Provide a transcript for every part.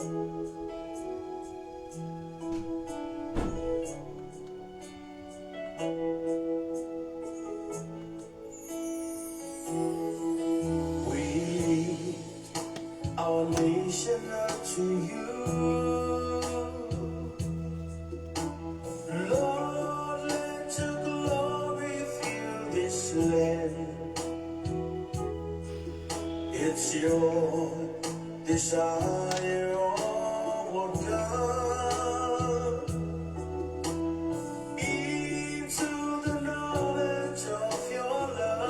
We lead our nation up to you. Lord, let your glory fill this land. It's your desire, oh God, into the knowledge of your love.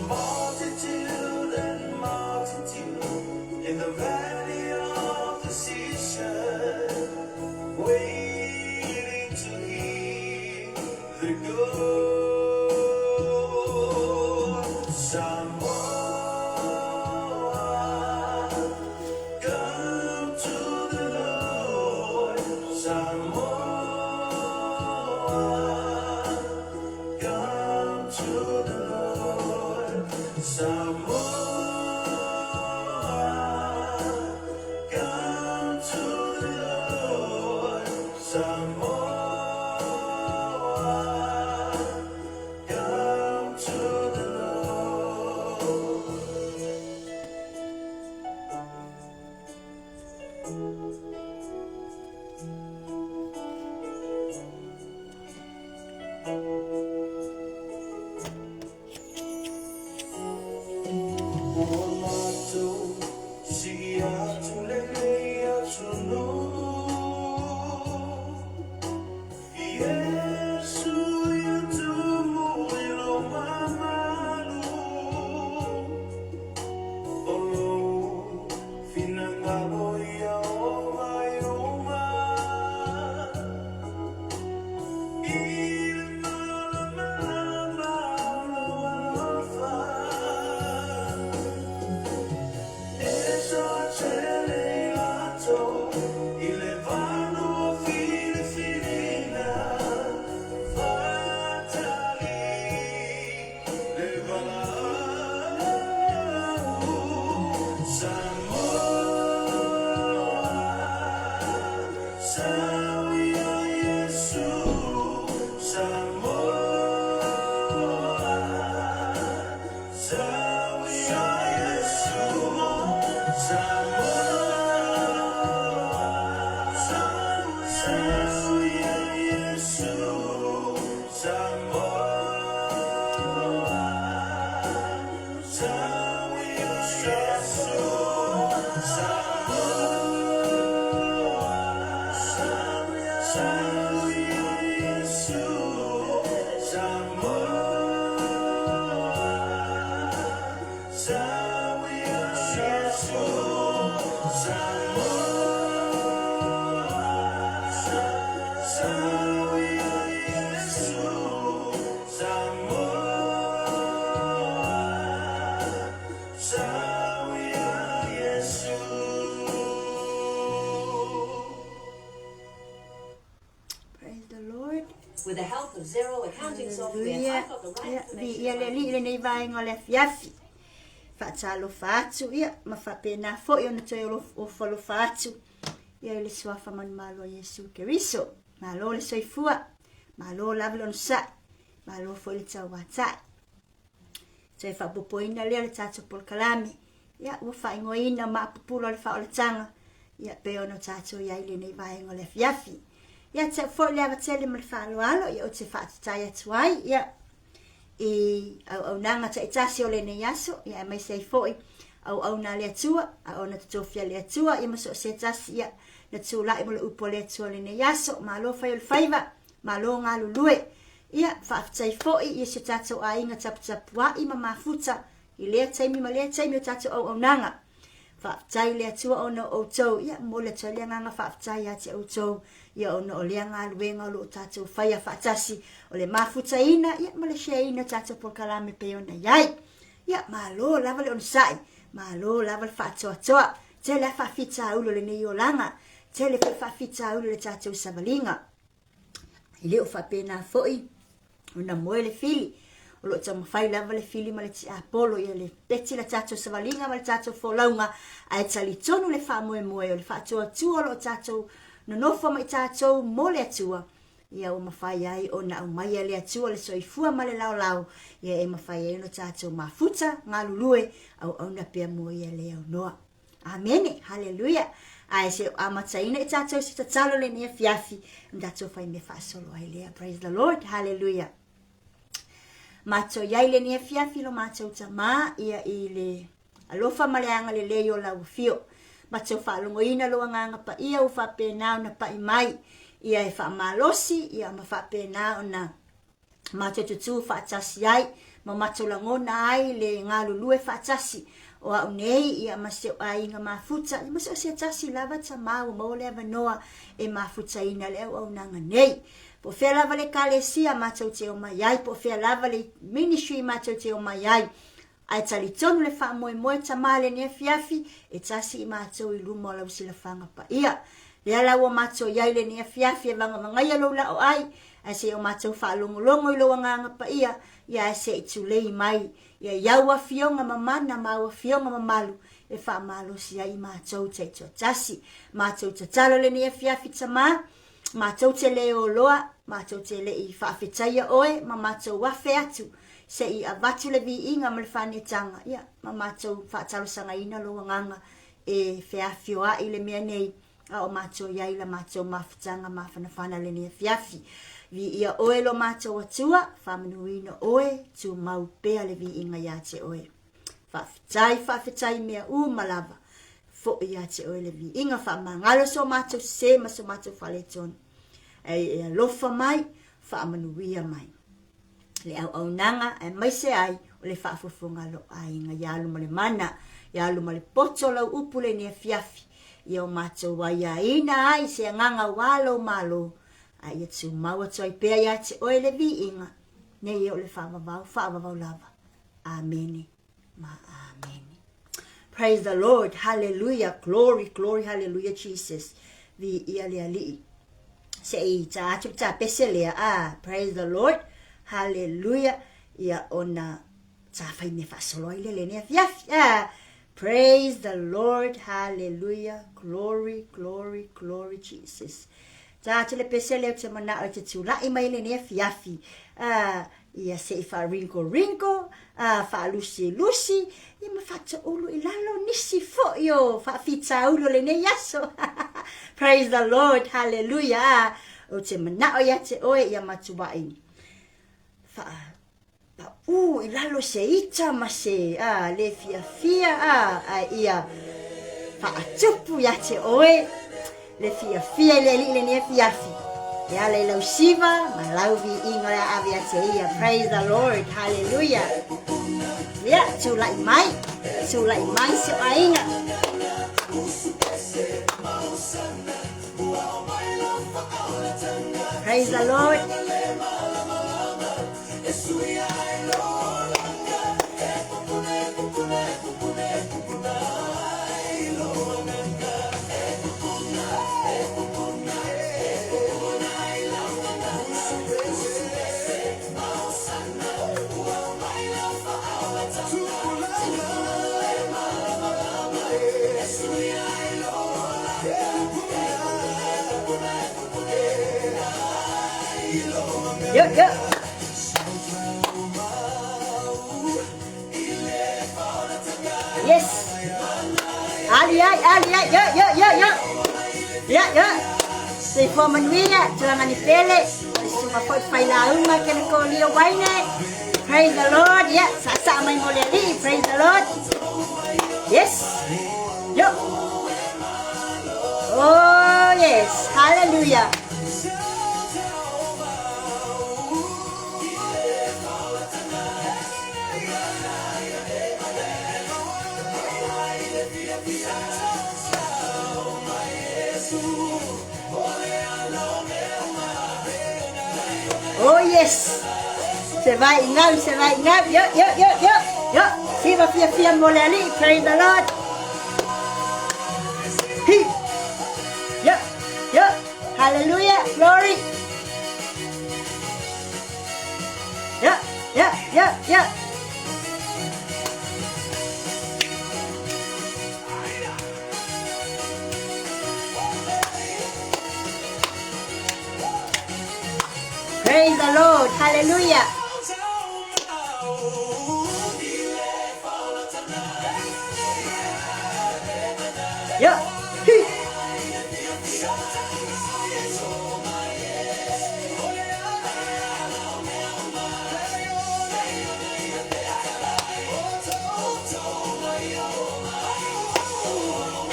Multitude and multitude in the valley of decision, waiting to hear the good. Samoa, come to the Lord. Samoa, come to the Lord. Samoa, come to the Lord. Samoa, come to the Lord. Ua matou sii atu lenei atunuu, Iesu ia tumu i lou mamalu, O lou finagalo ia oo mai uma, I le malamalama o lou alofa. E toatele i latou i le vanua filifiliga, Faatali le valaau. Samoa, sau ia Iesu. Samoa, sau ia Iesu. Samoa, sau ia Iesu. Samoa, sau ia Iesu. Samoa, sau ia Iesu. Samoa, sau ia Iesu. Samoa, sau ia Iesu. Samoa, sau ia Iesu. Praise the Lord. With the help of Xero accounting software, Hallelujah. I've got the right Ia, information. viia le Alii i lenei vaega o le afiafi. Faatalofa atu, ia, ma faapena foi ona toe ofo alofa atu, ia, i le suafa manumalo o Iesu Keriso. Malo le soifua, malo lava le onosai, malo foi le tauatai. Toe faaopoopoina lea o le tatou polokalame, ia, ua faaigoaina maapupulo o le faaolataga, ia, pei ona tatou i ai i lenei vaega o le afiafi. Ia te au foi le ava tele ma le faaaloalo, ia, ou te faafetai atu ai, ia, i auaunaga taitasi o lenei aso, ia, aemaise ai foi auauna a le Atua, a ona totofi a le Atua, ia, ma so o se tasi, ia, na tulai mo le upu a le Atua i lenei aso. Malo fai o le faiva, malo galulue. Ia, faafetai foi i si o tatou aiga taputapuai ma mafuta i lea taimi ma lea taimi o tatou auaunaga. Faafetai i le Atua ona o outou, ia, momoli atu ai le agaga faafetai ia te outou, ia, ona o lea galuega o lo o tatou faia faatasi, o le mafutaina, ia, ma le share-ina o tatou polokalame e pei ona i ai. Ia, malo lava le onosai, malo lava le faatoatoa. Tele lava faafitauli o lenei olaga, tele foi faafitauli o le tatou savaliga. E le o faapena foi ona moe le fili. O lo o taumafai lava le fili ma le tiapolo ia le peti la tatou savaliga ma le tatou folauga, ae talitonu le faamoemoe o le faatuatua o lo o tatou nonofo ma i tatou mo le Atua, ia ua mafai ai ona aumaia le Atua le soifua ma le laolao, ia e mafai ai ona tatou mafuta galulue auauna pea mo ia le aunoa. Amene, haleluia. Ae se o amataina i tatou se tatalo lenei afiafi, ma tatou fai mea faasolo ai lea. Praise the Lord, haleluia. Matou iai lenei afiafi lo matou tamā ia i le alofa ma le agalelei o lau afio. Matou faalogoina lou agaga paia ua faapena ona pai mai ia e faamalosi ia ma faapena ona matou tutū faatasi ai ma matou lagona ai le galulue faatasi o au nei ia ma si ou aiga mafuta ia ma so o se tasi lava tamā ua maua le avanoa e mafutaina le auaunaga nei. Po o fea lava le Ekalesia matou te omai ai, po o fea lava le ministry matou te omai ai, ae talitonu le faamoemoe tamā lenei afiafi e tasi i matou i luma o lau silafaga paia. Lea la ua matou i ai lenei afiafi e vagavagaia lou laoai, ae se i o matou faalogologo i lou agaga paia, ia ae se i tulei mai ia i au afioga mamana ma au afioga mamalu e faamalosi ai i matou taitoatasi. Matou tatalo lenei afiafi tamā, Matou te le oloa, matou te le i faafetaia oe ma matou afe atu se i avatu le viiga ma le faanetaga, ia, ma matou faatalosagaina lou agaga e feafioai le mea nei a o matou i ai la matou mafutaga mafanafana lenei afiafi. Viia oe lo matou Atua, faamanuina oe, tumau pea le viiga ia te oe. Faafetai, faafetai i mea uma lava. Foi ia te oe le viiga, faamagalo so matou sē ma so matou faaletonu. Ae e alofa mai, faamanuia mai le auaunaga aemaise ai o le faafofoga a lou aiga ia alu ma le mana, ia alu ma le poto lau upu lenei afiafi, ia o matou aiaina ai se agaga aua lou Malo, a ia tumau atu ai pea ia te oe le viiga, nei e o le faavavau, faavavau lava. Amene ma amene. Praise the Lord, hallelujah, glory, glory, hallelujah, Jesus. Viia le Alii. Se i ta atu le tapese lea, ah, praise the Lord, hallelujah, ia ona ta fai mea faasolo ai le lenei afiafi. Ah, praise the Lord, hallelujah, glory, glory, glory, Jesus. Ta atu le pese lea ou te manao e te tula'i mai lenei afiafi. Ah, ia se i faaringoringo, a faalusilusi, ia ma faatoulu i lalo nisi fo'i o faafitauli o lenei aso. Praise the Lord, hallelujah. A, ou te manao ia te oe ia matua'i faa paʻū i lalo se ita ma se a, le fiafia a, ae ia faatupu ia te oe le fiafia i le Alii lenei afiafi e ala i lau siva ma lau viiga o le a ave ia te ia. Praise the Lord, hallelujah. Ia, tulai mai, tulai mai si o aiga. Praise the Lord. Yo, yo. Yes. Ali ai, ali ai. Yo, yo, yo, yo. Yo, yo. Soifua manuia, tulaga ni pele. Susuga foi failauga ke le kolia waine. Praise the Lord. Yeah, saasaa mai mo le Alii. Praise the Lord. Yes. Yo. Oh, yes. Hallelujah. Oh yes. Se vai ngau, se vai ngau. Yo, yo, yo, yo. Yo. Siva fia fia mo le Alii. Praise the Lord. Hi. Yo, yo. Hallelujah. Glory. Yo. Yeah, yeah, yeah. Praise the Lord. Hallelujah. Yeah.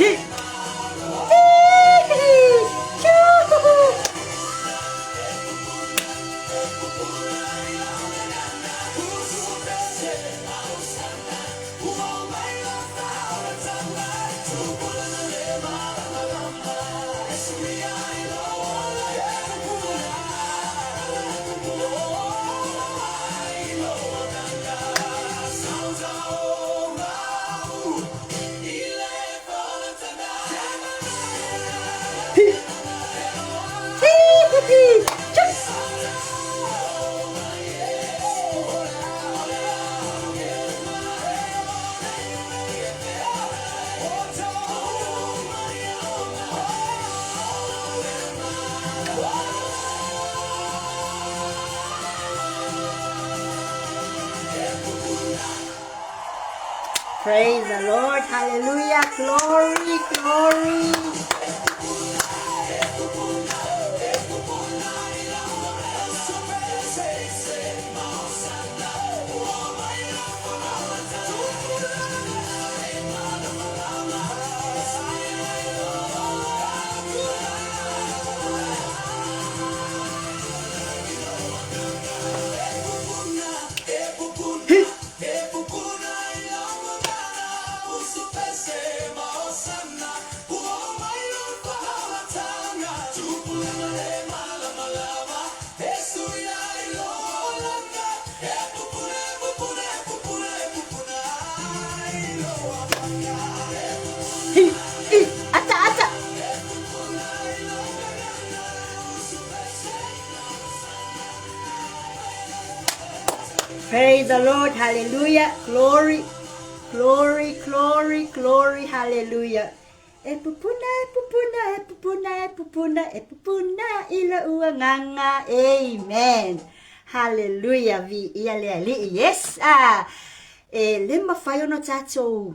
Hi. Hi. Hi. Choo. Hi. Hi. Hi. Choo. Praise the Lord. Hallelujah. Glory, glory. Hi. Hi. Hi. Ata, ata. Praise the Lord. Hallelujah. Glory, glory, glory, glory. Hallelujah. E pupuna, e pupuna, e pupuna, e pupuna, e pupuna i lou agaga. Amen. Hallelujah. Viia le Alii. Yes. Ah, e le mafai ona tatou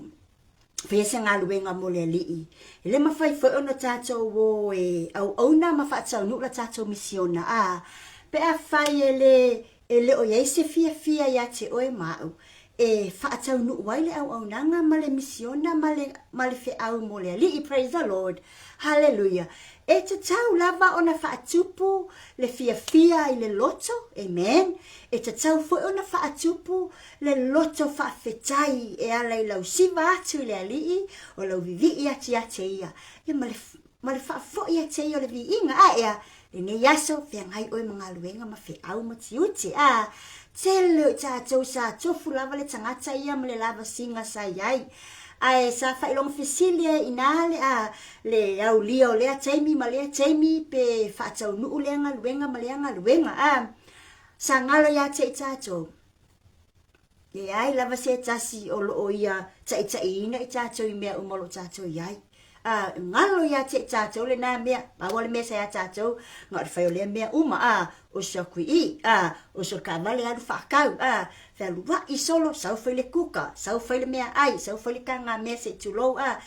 faia se galuega mo le Alii. E le mafai foi ona tatou o e auauna ma faataunuu la tatou misiona. Ah, pe afai e le e le o i ai se fiafia ia te oe ma au e faataunuu ai le auaunaga ma le misiona ma le, ma le feau mo le Alii. Praise the Lord. Hallelujah. E tatau lava ona faatupu le fiafia i le loto. Amen. E tatau foi ona faatupu le loto faafetai e ala i lau siva atu i le Alii, o lau vivii atu ia te ia, ia ma le, ma le faafoi ia te ia o le viiga. A ea, lenei aso, feagai oe ma galuega ma feau ma tiute. A, tele o i tatou sa tofu lava le tagata ia ma le lavasiga sa i ai. Ae sa faailoga fesili ai inā le, a, le aulia o lea taimi ma lea taimi pe faataunuu lea galuega ma lea galuega. A, sa galo ia te i tatou. Leai lava se tasi o loo ia taitaiina i tatou i mea uma o loo tatou i ai. A, galo ia te i tatou lenā mea, pau o le mea sa ia tatou, na o le fai o lea mea uma, a, oso aku i i, a, oso i le kaavale alu faakau, a, fealuai solo, sau fai le kuka, sau fai le meaai, sau fai le taga mea se i tulou, a,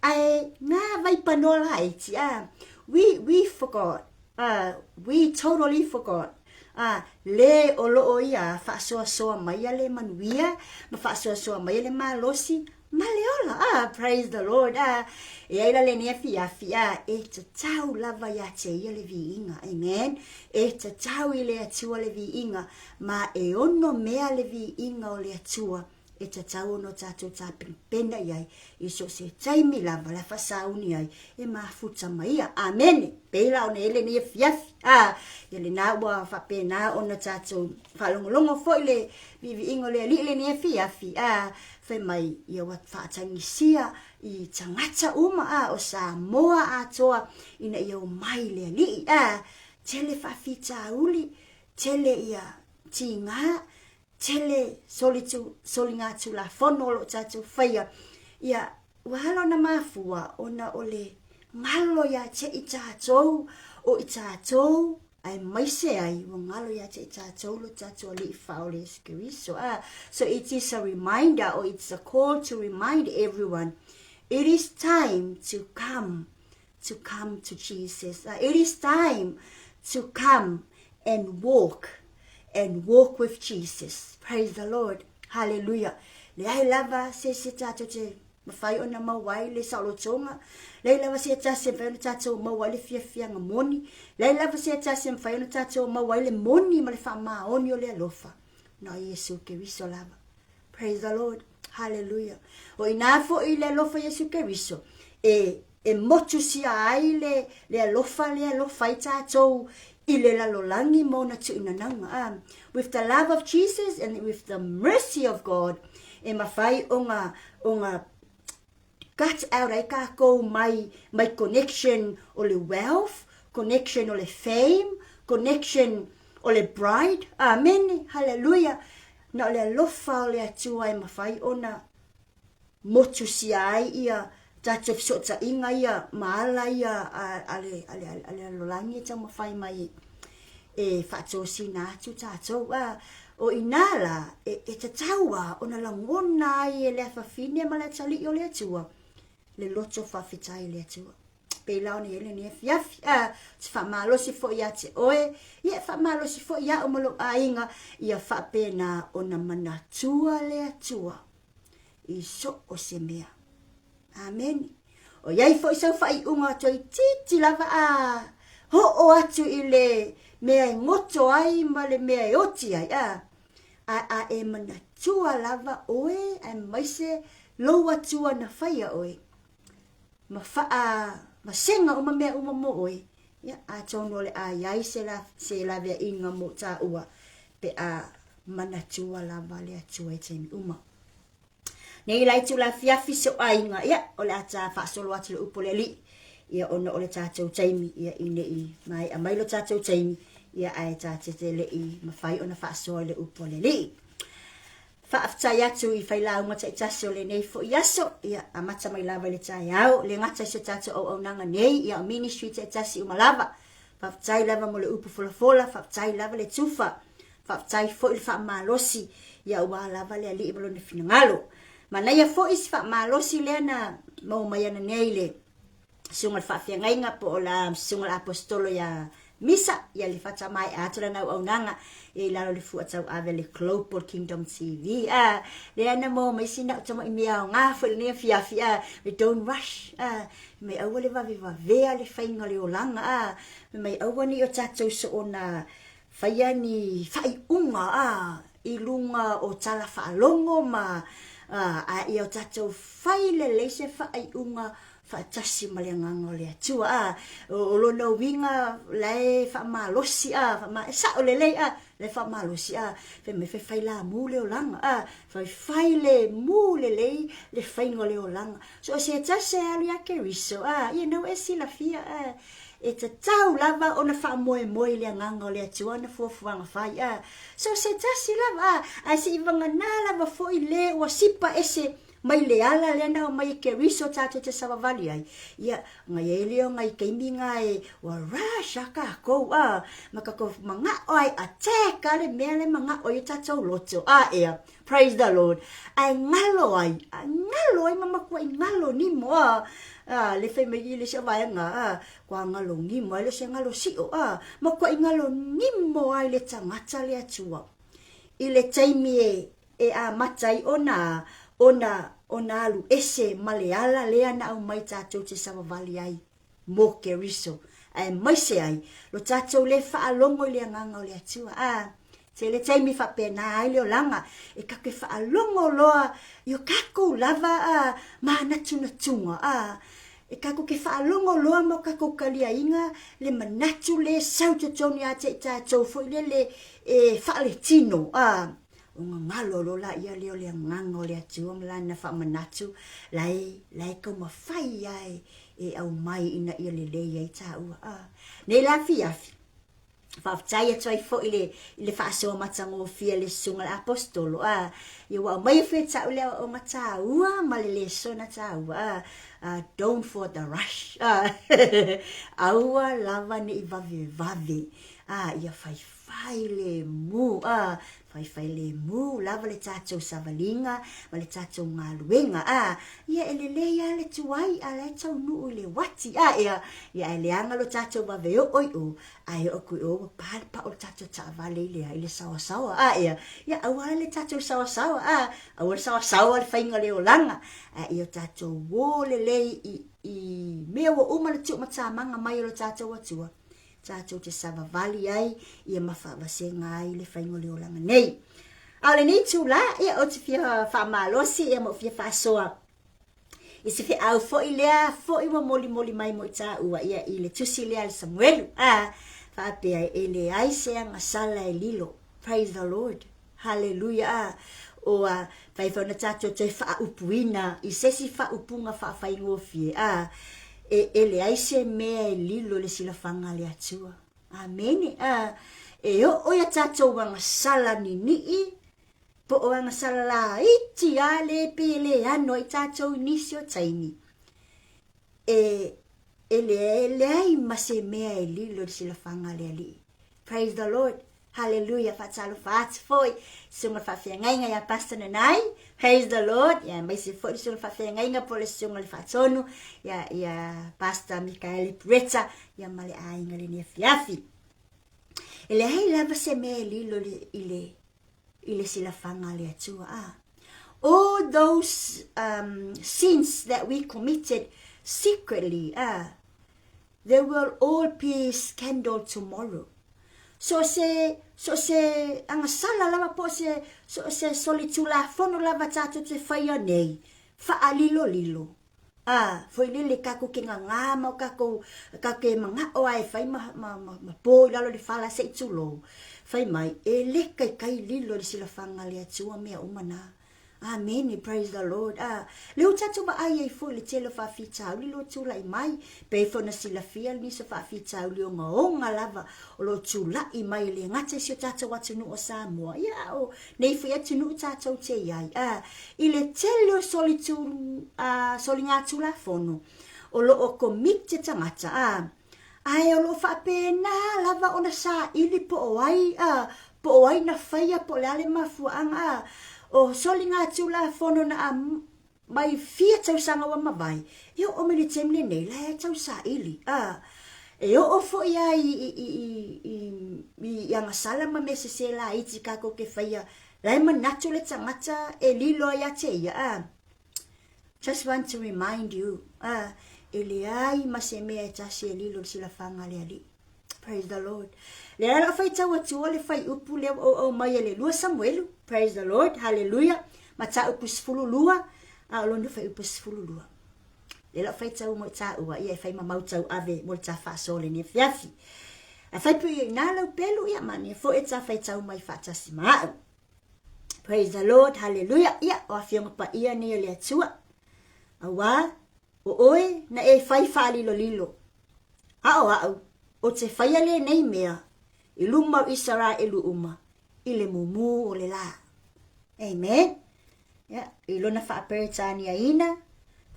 ae ngā vaipanoa laiti, a, we, we forgot, a, we totally forgot. A, le o loo ia faasoasoa maia le manuia ma faasoasoa maia le malosi ma le ola. A, praise the Lord. A, e ai la lenei afiafi, a, e tatau lava ia te ia le viiga. Amen. E tatau i le Atua le viiga, ma e ono mea le viiga o le Atua e tatau ona o tatou tapenapena i ai i so o se taimi lava la faasauni ai e mafuta mai ia. Amene. Pei la ona ele nei afiafi. A, ia lenā ua faapena ona tatou faalogologo foi le viiviiga o le Alii lenei afiafi. A, fai mai ia ua faatagisia i tagata uma a o Samoa atoa ina ia omai le Alii. A, tele faafitauli, tele ia tiga, Tele solitu, soligatulafono o lo o tatou faia, ia, ua ala ona mafua ona o le galo ia te i tatou o i tatou aemaise ai ua galo ia te i tatou lo tatou Alii Faaola Iesu Keriso. Ah, so it is a reminder or it's a call to remind everyone it is time to come to come to Jesus. It is time to come and walk and walk with Jesus. Praise the Lord. Hallelujah. Leai lava se se tātou te mawhai ona maua ai le saolotoga. Leai lava se tasi e mawhai ona tātou maua ai le fiafiaga moni. Leai lava se tasi e mawhai ona tātou maua ai le moni ma le whaamaoni o le alofa. Na o Iesu Keriso lava. Praise the Lord. Hallelujah. O inā foʻi le alofa Iesu Keriso e e motusia ai le le alofa lea alofa ai tātou i le lalolagi ma ona tuuinanaga. With the love of Jesus and with the mercy of God, e mawhai o ngā, o ngā cut out ai kākou mai, mai connection o le wealth, connection o le fame, connection o le bride. Amene, hallelujah. Na o le alofa o le Atua e mawhai ona motusia ai ia tatou fesootaiga ia ma ala ia a le, a le, a le lalolagi e taumafai mai e faatosina atu tatou. A, o inā la, e, e tatau a ona lagona ai e le afafine ma le atalii o le Atua le loto faafetai i le Atua. Pei la ona i ai lenei afiafi. A, ou te faamalosi foi ia te oe, ia e faamalosi foi iaʻu ma lou aiga, ia faapena ona manatua le Atua i so o se mea. Amene. O iai foi sau faaiuga toeitiiti lava a hoʻo atu i le mea e goto ai ma le mea e oti ai, a, a, a e manatua lava oe aemaise lou Atua na faia oe ma faa vasega uma mea uma mo oe, ia, atonu o le a iai se, la, se laveaiga mo tāua pe a manatua lava le Atua i taimi uma. Nei la itula afiafi si ou aiga, ia, o le a ta faasolo atu le upu o le Alii, ia, ona o le tatou taimi, ia, i nei maea mai lo tatou taimi, ia, ae ta te te leʻi mafai ona faasoa i le upu a le Alii. Faafetai atu i failauga taitasi o lenei foi aso, ia, amata mai lava i le taeao, le gata i se tatou auaunaga nei, ia, o ministry taitasi uma lava. Faafetai lava mo le upu folafola, faafetai lava le tufa, Faafetai foi le faamalosi, ia aua lava le Alii ma Lona finagalo. Manaia foi si faamalosi lea na maua mai ana nei le Susuga le Faafeagaiga po o la Susuga le Aposetolo ia Misa, ia le faatamaea atu lana auaunaga ia i lalo o le fua tauave a le Global Kingdom TV. Ah, lea na maua mai sina au tamai mea aoga foi lenei afiafi, ah, me don't rush, ah, mai aua le vavevavea le faiga o le olaga, ah, mai aua ne i o tatou soona Faia ni faaiuga a i luga o tala faalogo ma a ia o tatou fai lelei se faaiuga faatasi ma le Agaga o le Atua a. O lona uiga la e faamalosi a, e sao lelei a, la e faamalosi a, fai mai faifai lamu le olaga a, faifai le mu lelei le faiga o le olaga. So o se tasi e alu ia Keriso a, ia na ua e silafia a, E tatau lava ona faamoemoe i le Agaga o le Atua ana fuafuaga fai, a so se tasi lava, a, ae se i vagana lava foi le ua sipa ese mai le ala lea na aumai e Keriso tatou te savavali ai, ia, ona i ai lea o nai taimi na e ua rush a kakou, a, ma kakou manao a e attack a le mea lea e manao ai o tatou loto, a ea, Praise the Lord. Ae galo ai, a galo ai ma matuaʻi galo nimo, a, a, le fai mai i le isi vaega, a, kua galo nimo ai le se galo siʻo, a, matuaʻi galo nimo ai le tagata le Atua. I le taimi e, e amata ai ona, ona, ona alu ese ma le ala lea na aumai tatou te savavali ai mo Keriso, aemaise ai lo tatou le faalogo i le Agaga o le Atua. A, tele taimi faapena ai le olaga, e tatou te faalogo loa i o tatou lava a, manatunatuga, a, e tatou te faalogo loa ma o tatou taliaiga le manatu le sau i totonu ia te i tatou foi lele e faaletino, a, ona galo loa laia lea o le Agaga o le Atua ma Lana faamanatu la e, la e taumafai lava e, e aumai ina ia lelei ai taua. A, nei la afiafi. Faafetai atu ai foi i le, i le faasoa matagofie a le Susuga i le Aposetolo, a, ia ua aumaia foi e ta'u le aoaoga tāua ma le lesona tāua, a, a, don't for the rush, a, aua lava ne i vavevave, a, ia faifai lemu, a, Faifailemu lava le tatou savaliga ma le tatou galuega, a, ia e lelei lava le tuai a la e taunuu i le uati, a, ea, ia ae leaga lo tatou vave oo i o, ae oo atu i o ua pa le pao o le tatou taavale i le a, i le saoasaoa, a, ea, ia aua la le tatou saoasaoa, a, aua le saoasaoa le faiga o le olaga, a ia tatou o lelei i, i mea ua uma ona tuumatamaga mai e lo tatou Atua. tatou te savavali ai ia ma faavasega ai le faiga o le olaga nei. A o lenei itulā, ia, ou te fia faamalosi ia ma ou fia faasoa i se feau foi lea foi ua molimoli mai mo i tāua ia i le tusi lea a le Samuelu, a faapea e leai se agasala e lilo. Praise the Lord. Haleluia! A ua mafai foi ona tatou toe faaupuina i se isi faaupuga faafaigofie, a e, e leai se mea e lilo i le silafaga a le Atua. Amene. A e oo ia tatou agasala ninii, po o agasala laiti a le pe le ano ai tatou i nisi o taimi, e, e leai ma se mea e lilo i le silafaga a le Alii. Praise the Lord. Hallelujah Faatalofa atu foi susuga le faafeagaiga ia Pastor Nanai. Praise the Lord. Ia aemaise foi le susuga le faafeagaiga po o le susuga le faatonu ia ia Pastor Mikaele Pureta ia ma le aiga lenei afiafi. E leai lava se mea e lilo i le i le silafaga a le Atua. Ah. All those sins that we committed secretly, ah, they will all be scandal tomorrow. So se, so se agasala lava po o se, so se solitulafono lava tatou te faia nei, faalilolilo, a, foi lele kakou ke gagā ma o kakou, kakou ke mana'o a e fai ma, ma, ma, ma po i lalo i le fala se i tulou, fai mai, e le kaikai lilo i le silafaga a le Atua mea uma na. Amene, praise the Lord. A, lea ua tatou vaai ai foi i le tele o faafitauli lo tulai mai, pei foi ona silafia nisi o faafitauli ogaoga lava o lo o tulai mai e le gata i si o tatou atunuu o Samoa, ia a o nei foi atunuu tatou te i ai. A, i le tele o solitu, a, soligatulafono o lo o commit te tagata, a, Ae o lo o faapena lava ona saili po o ai, a, po o ai na faia po o le a le mafuaaga, a, o soligatulafono na aumai fia tausaga ua mavae, e oo mai le taimi lenei, la e tau saili, a. E oo foi a i, i, i, i, i, i agasala ma mea sese laiti kakou ke faia, la e manatu le tagata e lilo ai ia te ia, a. Just want to remind you, ah, e leai ma se mea e tasi e lilo i le silafaga a le Alii. Praise the Lord. Le ala o faitau atua le fuaiupu lea ua ou aumaia i le 2 Samuelu. Praise the Lord. Hallelujah. Mataupu 12, a o lona fuaiupu 12. Le ala o faitau mo i tāua, ia e fai ma mau tauave mo le tā faasoa lenei afiafi. A fai pui i nā lau pelu, ia mania foi e tā faitau mai faatasi ma au. Praise the Lord, hallelujah. Ia, o afioga paia nei o le Atua. Auā, o oe na e fai faalilolilo. A o a'u, o te faia lenei mea i luma o Isaraelu uma i le mumu o le lā. Amen. Ia, i lona faaperetaniaina,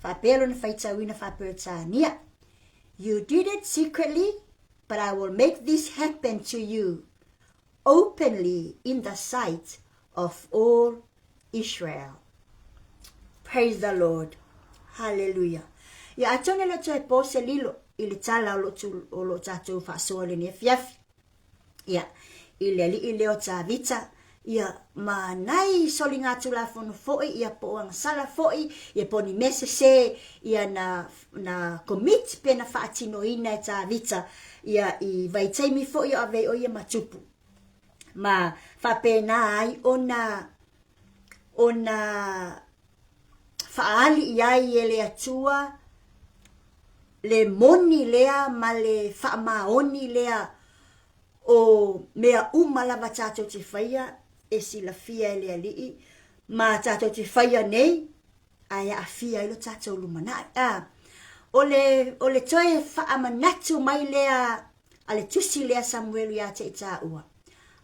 faapea lona faitauina faaperetania. You did it secretly, but I will make this happen to you openly in the sight of all Israel. Praise the Lord. Hallelujah. Ia atonu e le o toe po se lilo i le tala o lo o lo tatou faasoa i lenei afiafi. Ia, i le alii lea o Tavita, ia ma nai soligatulafono foi, ia po o agasala foi, ia po o ni mea sese, ia na, na commit pe na faatinoina e Tavita, ia i vaitaimi foi o ave ai o ia ma tupu. Ma faapena ai ona, ona faaali i ai e le Atua le moni lea ma le faamaoni lea o mea uma lava tatou te faia e silafia e le Alii ma tatou te faia nei ae aafia ai lo tatou lumanai. A, o le, o le toe faamanatu mai lea a le tusi lea Samuelu iā te i tāua.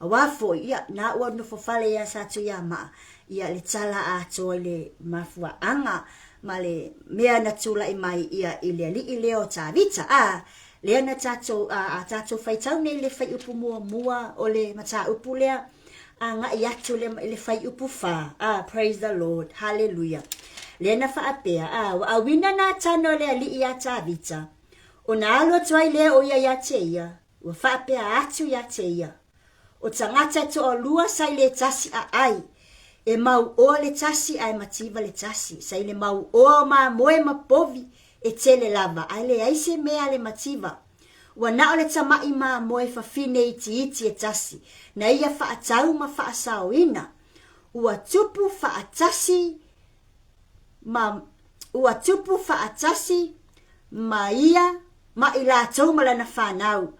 Auā foi, ia, na ua nofo fale iā Satuiamaa, ia le tala atoa i le mafuaaga ma le mea na tulai mai ia i le aliʻi lea o Tavita, a, lea na tatou, a, a tatou faitau nei i le fuaiupu muamua o le mataupu lea, agai atu le, i le fuaiupu 4, a, praise the Lord, hallelujah. Lea na faapea, a, ua auina nā tano e le aliʻi iā Tavita, ona alu atu ai lea o ia iā te ia, Ua faapea atu iā te ia, O tagata e toalua sa i le tasi aai, e mau oa le tasi ae mativa le tasi, sa i le mau oa o mamoe ma povi e tele lava ae leai se mea a le mativa. Ua na o le tamaʻi mamoe fafine itiiti e tasi, na ia faatau ma faasaoina. Ua tupu faatasi ma ua tupu faatasi ma ia ma i latou ma lana fanau.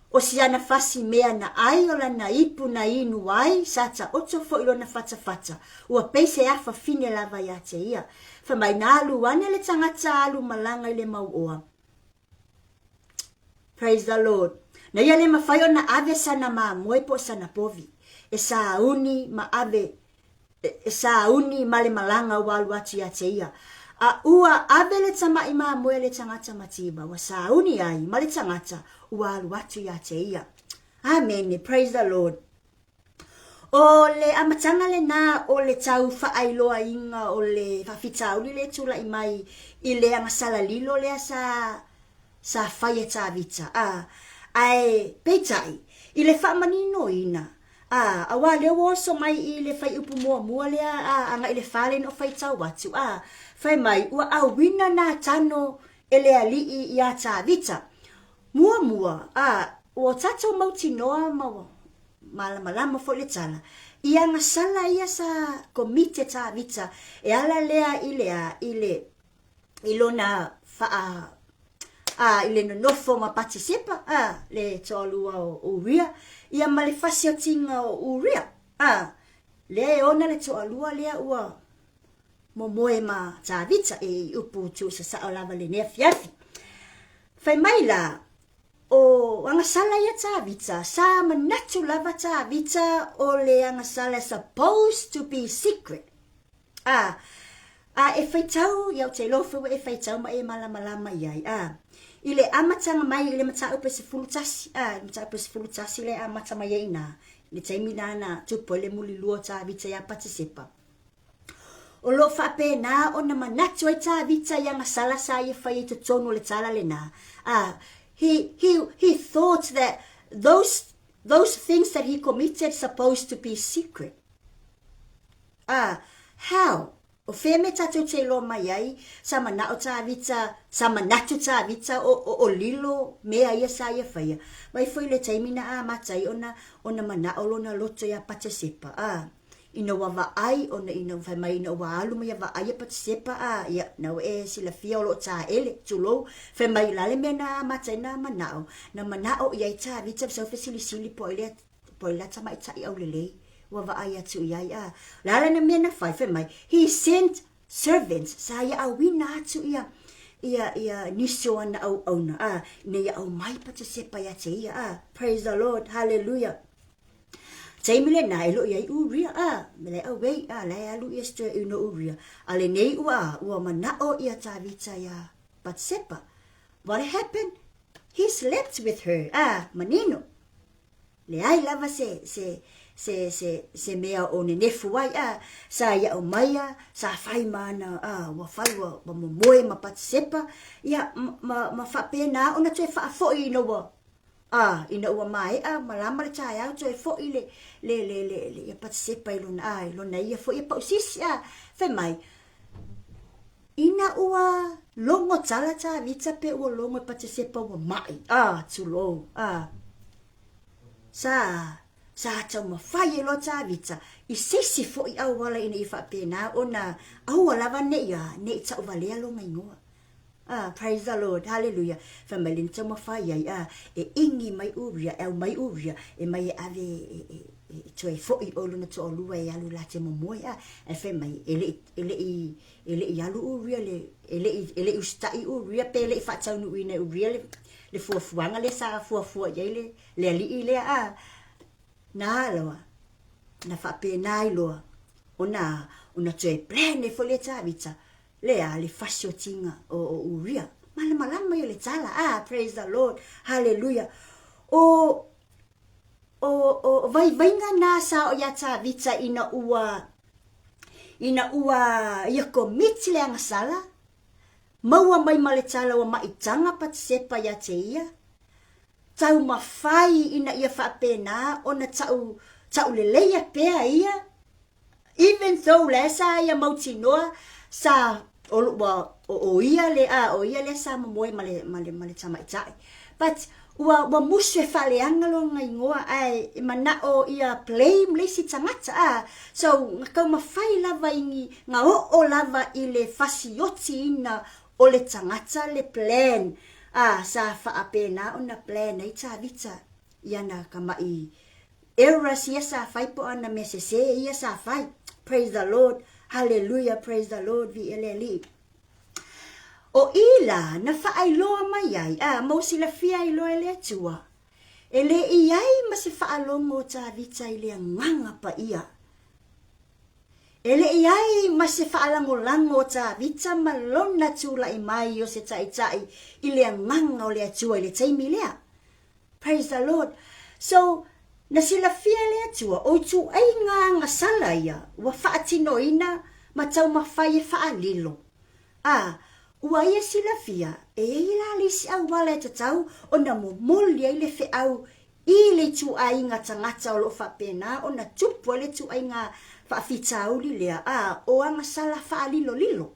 O si ana fasi mea na ai o lana ipu na inu ai, sa taoto foi lona fatafata, ua pei se afa fine lava iā te ia. Fai mai na alu ane le tagata alu malaga i le mauoa. Praise the Lord. Na ia le mafai ona ave sana mamoe po o sana povi e sauni ma ave e sauni ma le malaga ua alu atu iā te ia. A ua ave le tamaʻi mamoe a le tagata mativa ua sauni ai ma le tagata ua alu atu iā te ia. Amene. Praise the Lord. O le amataga lenā o le tau faailoaina o le faafitauli lea e tulai mai i le agasala lilo lea sa sa fai e Tavita, a, ae peitai, i le faamaninoina, a, auā lea ua oso mai i le fuaiupu muamua lea, a, agai i le fale na ou faitau atu, a, fai mai, ua auina nā tano e le aliʻi iā Tavita. Muamua, a, ua tatou mautinoa ma ua malamalama foi le tala, i agasala ia sa komite Tavita e ala lea i le a, i le, i lona faa, a, i le nonofo ma Patisepa, a, le toalua o Uria, ia ma le fasioti-ga o Uria, a, lea e ona le toalua lea ua momoe ma Tavita e i upu tuusasao lava lenei afiafi. Fai mai la, o agasala ia Tavita, sa manatu lava Tavita o le agasala supposed to be secret. A, a e faitau, ia ou te iloa foi ua e faitau ma e malamalama i ai, a, i le amataga mai i le mataupu e 11, a, i le mataupu e 11 lea e amata mai ai i ina, i le taimi lena na tupu ai le mulilua o Tavita iā Patisepa. O lo o faapena ona manatu ai Tavita i agasala sa ia fai ai totonu o le tala lenā. A, he, he, he thought that those, those things that he committed supposed to be secret. A, how? O fea mea tatou te iloa mai ai, sa manao Tavita, sa manatu Tavita o, o, o lilo mea ia sa ia faia. Mai foi le taimi na amata ai ona, ona manao lona loto iā Patesepa. A, Ina ua vaai ona ina fai mai ina ua alu mai a vaai e Patisepa a ia na ua e silafia o loo taele tulou fai mai la le mea na amata ai na manao na manao i ai Tavita ma sau fesilisili po ai lea po ai la tamaitai aulelei ua vaai atu i ai a la la na mea na fai fai mai he sent servants sa ia auina atu ia ia ia nisi o ana auauna a ina ia aumai Patisepa ia te ia a praise the Lord hallelujah Taimi lenā e loʻi ai Uria, a, me lae away, a, lae alu ia stir ino Uria. A lenei ua, a, ua manaʻo ia Tavita iā Batsepa. What happened? He slept with her, a, manino. Leai lava se, se, se, se, se mea o nenefu ai, a, sa iaʻu mai a, sa fai ma ana, a, ua fai ua, ua momoe ma Batsepa, ia, ma, ma, ma faapena ona toe faafoʻi ina ua, A, ina ua maea malama le taeao toe foʻi le, le, le, le, le, ia Patisepa i lona, a, i lona ia foi e pausisi, a, fai mai, ina ua logo tala Tavita pe ua logo e Patisepa ua maʻi, a, tulou, a, sa, sa taumafai e loa Tavita i se isi foi auala ina ia faapena ona aua lava ne i, a, ne i tauvalea lona igoa. Ah, praise the Lord, hallelujah. Fai mai le na taumafai ai, ah, e ʻiņi mai Uria, e aumai Uria, e mai e ave e, e, e toe foʻi ʻoe lona toalua e alu la te momoe a ae fai mai e leʻi e leʻi e leʻi alu Uria le e leʻi e leʻi usitaʻi Uria pe leʻi faataunuuina e Uria le le fuafuaga lea sa fuafua i ai le le aliʻi lea a na loa na faapena ai loa ona ona toe plan ai foi lea Tavita lea le fasiotiga o, o Uria malamalama ia le tala ah praise the Lord hallelujah o O, o vaivaiga nā sa o iā Tavita ina ua, ina ua ia komiti le agasala, maua mai ma le tala ua maʻitaga Patisepa iā te ia, taumafai ina ia faapena ona taʻu, taʻuleleia pea ia, Even though la sa ia mautinoa sa o ua o ia le a o ia lea sa momoe ma le ma le ma le tamaitai. But ua ua musu e faaleaga lona igoa ae e manao ia blame le isi tagata a. So na taumafai lava i ni na oo lava i le fasiotiina o le tagata le plan a sa faapena ona plan ai Tavita i ana tamaʻi Errors ia sa fai po o ana mea sesē ia sa fai. Praise the Lord. Hallelujah, praise the Lord, viia le Alii. O i la na faailoa mai ai, a ma ua silafia ai loa e le Atua, e le i ai ma se faalogo o Tavita i le agaga paia. E le i ai ma se faalagolago o Tavita ma lona tulai mai o se taitai i le agaga o le Atua i le taimi lea. Praise the Lord. So, na silafia e le Atua, o ituaiga agasala ia ua faatinoina ma taumafai e faalilo. A, ua ia silafia, e i ai la le isi auala e tatau ona momoli ai le feau i le ituaiga tagata o lo o faapena ona tupu ai le ituaiga faafitauli lea, a, o agasala faalilolilo.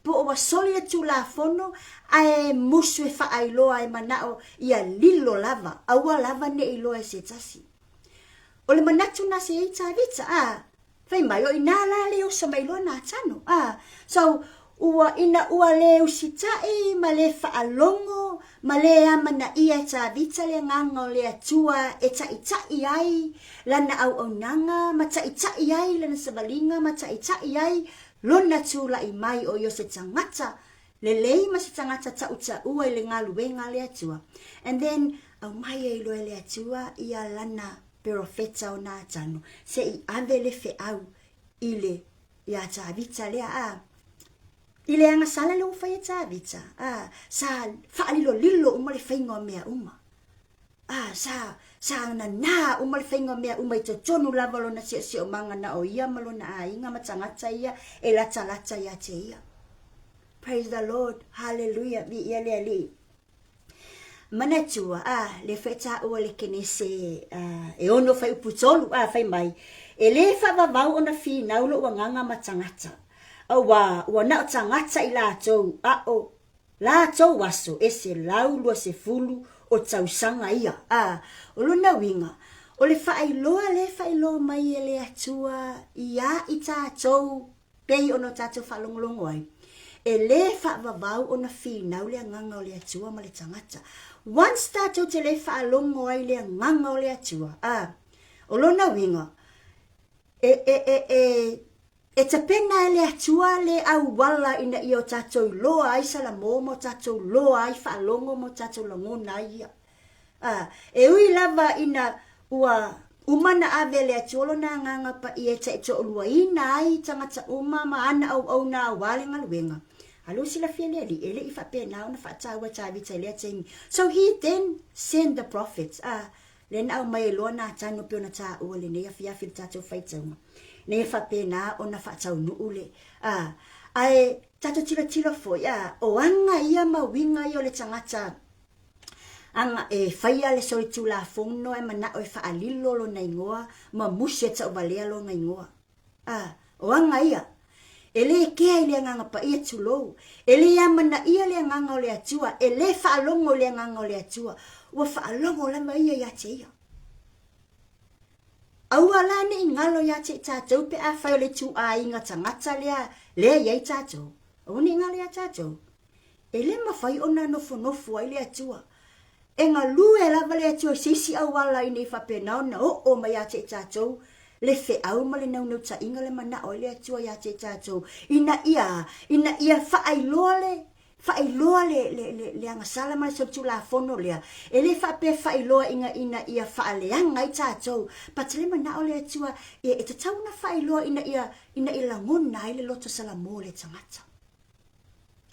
Po o ua soli le Tulafono ae musu e faailoa e manao ia lilo lava, aua lava ne i loa e se tasi. O le manatu na se i Tavita, a, fai mai, o inā la le oso mai loa Natano, a, so, ua, ina ua le usitaʻi ma le faalogo ma le amanaia e Tavita le agaga o le Atua e taʻitaʻi ai lana auaunaga ma taʻitaʻi ai lana savaliga ma taʻitaʻi ai Lona tulaʻi mai o ia o se tagata lelei ma se tagata taʻutaʻua i le galuega a le Atua. And then, aumai ai loa e le Atua ia lana perofeta o Natano, se i ave le feau i le, iā Tavita lea, a, i le agasala lea ua fai e Tavita, a, sa faalilolilo uma le faiga o mea uma. A, sa, sa nanā uma le faiga o mea uma i totonu lava o lona siosiomaga na o ia ma lona aiga ma tagata ia e latalata iā te ia. Praise the Lord, hallelujah, viia le Alii. Manatua, a, lea foi e taua le Kenese a, e ono fuaiupu 3, a, fai mai, e lē faavavau ona finau lou agaga ma tagata, auā ua na o tagata i latou, a o Lātou aso e 120 o tausaga ia. Ā, o lona uiga, o le faailoa lea e faailoa mai e le Atua iā i tātou pei ona o tātou faalogologo ai, e lē faavavau ona finau le agaga o le Atua ma le tagata. Once tātou te lē faalogo ai le agaga o le Atua, ā, o lona uiga, e, e, e, e, E tapena e le Atua le auala ina ia o tatou iloa ai Salamo ma o tatou loa ai faalogo ma o tatou lagona ai ia. A, e ui lava ina ua uma na ave e le Atua lona agaga paia e taitoaluaina ai tagata uma ma ana auauna aua le galuega, a lea ua silafia le Alii, e le i faapena ona faataua e Tavita i lea taimi. So he then send the prophets, a, Lea na aumai ai loa Natano pei ona taua lenei afiafi i le tatou faitauga, ina ia faapena ona faataunuu le, a, ae tatou tilotilo foi, a, o aga ia ma uiga ia o le tagata aga e faia le solitulafono ae manao e faalilo lona igoa ma musu e tauvalea lona igoa. A, o aga ia, e lē kea i le Agaga Paia, tulou, e lē amanaia le Agaga o le Atua, e lē faalogo i le Agaga o le Atua, ua faalogo lava ia iā te ia. Aua la ne i galo iā te i tātou pe afai o le ituaiga tagata lea, lea i ai tātou. Aua ne i galo iā tātou. E lē mafai ona nofonofo ai le Atua. E galue lava le Atua i se isi auala ina ia faapena ona oo mai ia te i tatou le feau ma le naunautaiga le manao ai le Atua ia te i tatou, ina ia, ina ia faailoa le, faailoa le, le, le, le agasala ma le solitulafono lea. E le faapea faailoa ina, ina ia faaleaga ai tatou, but le manao le Atua, e, e tatau ona faailoa ina ia, ina ia lagona ai le loto salamo o le tagata.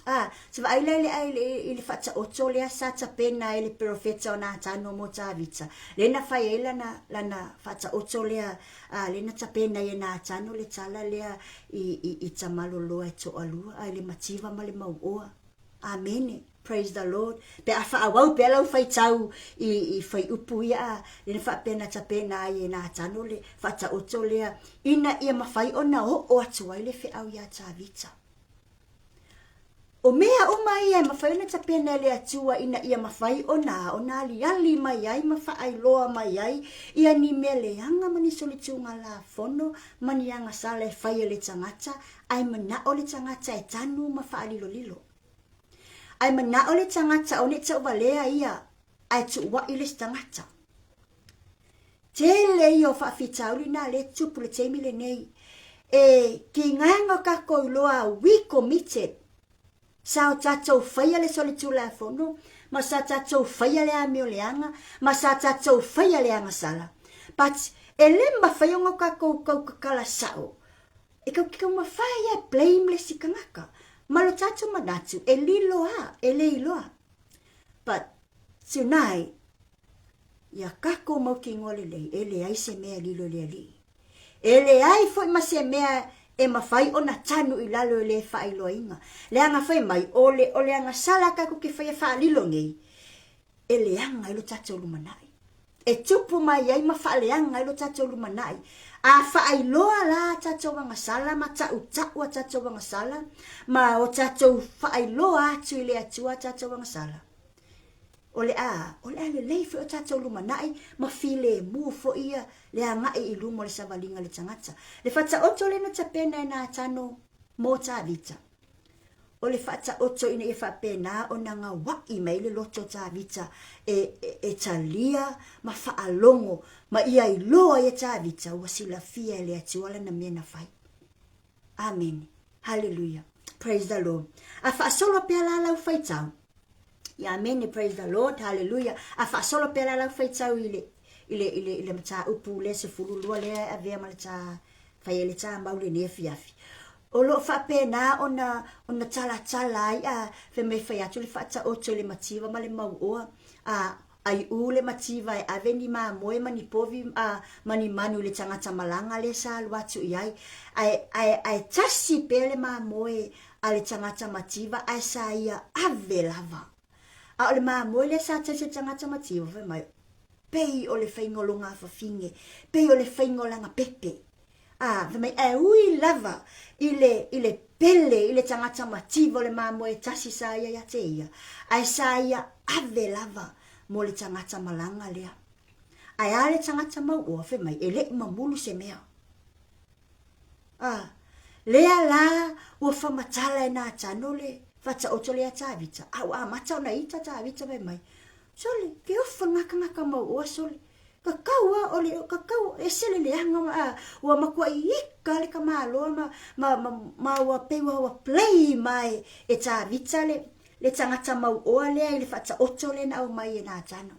A, se vaai lea i le, i le, i le faataoto lea sa tapena e le perofeta o Natano mo Tavita, lea na fai ai lana, lana faataoto lea, a, lea na tapena ai e Natano le tala lea i, i, i tamaloloa e toalua, a, i le mativa ma le mauoa. Amene. Praise the Lord. Pe a faaauau pea lau faitau i, i fuaiupu ia, a, lea na faapea na tapena ai e Natano le faataoto lea, ina ia mafai ona oo atu ai le feau iā Tavita. O mea uma ia e mafai ona tapena e le Atua ina ia mafai ona ona aliali mai ai ma faailoa mai ai ia ni mea leaga ma ni solitugalafono ma ni agasala e fai e le tagata, ae manao le tagata e tanu ma faalilolilo. Ae manao le tagata aua ne i tauvalea ia ae tuua'i le isi tagata. Tele ia o faafitauli na lea e tupu i le taimi lenei. E kigaga o tatou iloa we committed sa o tatou faia le solitulafono ma sa tatou faia le amio leaga ma sa tatou faia le agasala. But e le mafai ona tatou tau tatala sao e kau ke taumafai e blame le isi tagata ma lo tatou manatu e lilo a e le iloa. But tonight Ia kako mautinoa lelei, e leai se mea e lilo i le Alii. E leai foi ma se mea e mafai ona tanu i lalo e le faailoaina. Leaga fai mai, o le, o le agasala a tatou te faia faalilo nei, e leaga ai lo tatou lumanai. E tupu mai ai ma faaleaga ai lo tatou lumanai. A faailoa la a tatou agasala ma tautau a tatou agasala, ma o tatou faailoa atu i le Atua a tatou agasala, O le a, o le a lelei foi o tatou lumanai ma filemu foi ia le agai i luma o le savaliga a le tagata. Le faataoto lea na tapena e Natano mo Tavita, o le faataoto ina ia faapena ona gaua'i mai le loto o Tavita e, e, e talia ma faalogo ma ia iloa ai e Tavita ua silafia e le Atua lana mea na fai. Amene. Haleluia. Praise the Lord. A faasolo pea la lau faitau. Ia amene, praise the Lord. Haleluia. A faasolo pea la lau faitau i le i le i le i le mataupu lea 12 lea e avea ma le tā fai ai le tā mau lenei afiafi. O loo faapena ona ona talatala ai a fai mai fai atu le faataoto i le mativa ma le mauoa a Aiʻū le mativa e ave ni mamoe ma ni povi a ma ni manu i le tagata malaga lea sa alu atu i ai. Ae, ae, ae tasi pea le mamoe a le tagata mativa ae sa ia ave lava. A o le mamoe lea sa tasi e le tagata mativa, fai mai, pei o le faiga o lona afafine, pei o le faiga o lana pepe. Ā, fai mai, ae ui lava i le, i le pele i le tagata mativa o le mamoe tasi sa ia ia te ia, ae sa ia ave lava mo le tagata malaga lea. Ae a le tagata mauoa, fai mai, e leʻi mamulu se mea. Ā, lea la ua famatala e Natano le faataoto lea iā Tavita, a ua amata ona ita Tavita, fai mai, Sole, ke ofa ngā kangaka mauoa, sole. Kakau a o le kakau ese le leaga ma a ua makuaʻi ika le kamāloa ma ma ma ma ua pei ua ua play mai e Tavita le le tagata mauoa lea i le faataoto lea na aumai e Natano.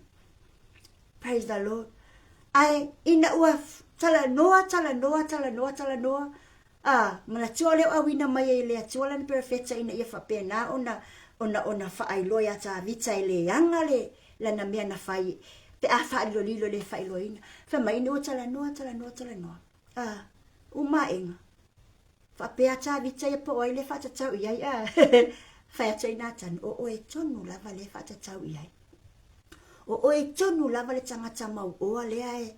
Praise the Lord. Ae ina ua talanoa talanoa talanoa talanoa A, manatua o lea ua auina mai ai e le Atua lana perofeta ina ia faapena ona, ona, ona faailoa iā Tavita e leaga le, lana mea na fai, pe a faalilolilo le faailoaina. Fai mai, ina ua talanoa, talanoa, talanoa. A, uma aʻega. Faapea Tavita ia po o ai lea e faatatau i ai, a, fai atu ai Natano, o oe tonu lava lea e faatatau i ai. O oe tonu lava le tagata mauoa lea e,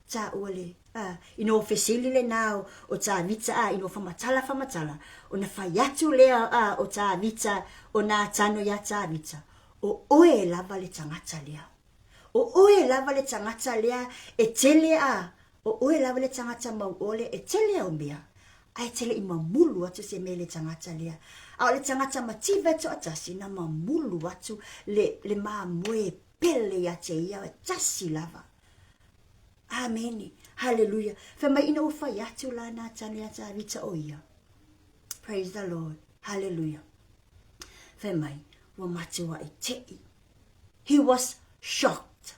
Taua le, a, ina ua fesili lena o, o Tavita, a, ina ua famatala, famatala, ona fai atu lea, a, o Tavita, o Natano iā Tavita, O oe lava le tagata lea. O oe lava le tagata lea e tele, a, o oe lava le tagata mauole e tele au mea, ae tele i mamulu atu se mea i le tagata lea. A o le tagata mativa e toatasi, na mamulu atu le, le mamoe. pele ia te ia e tasi lava. Amene. Haleluia. Fai mai ina ua fai atu la Natane ia Tavita o ia. Praise the Lord. Haleluia. Fai mai, ua matuaʻi teʻi. He was shocked.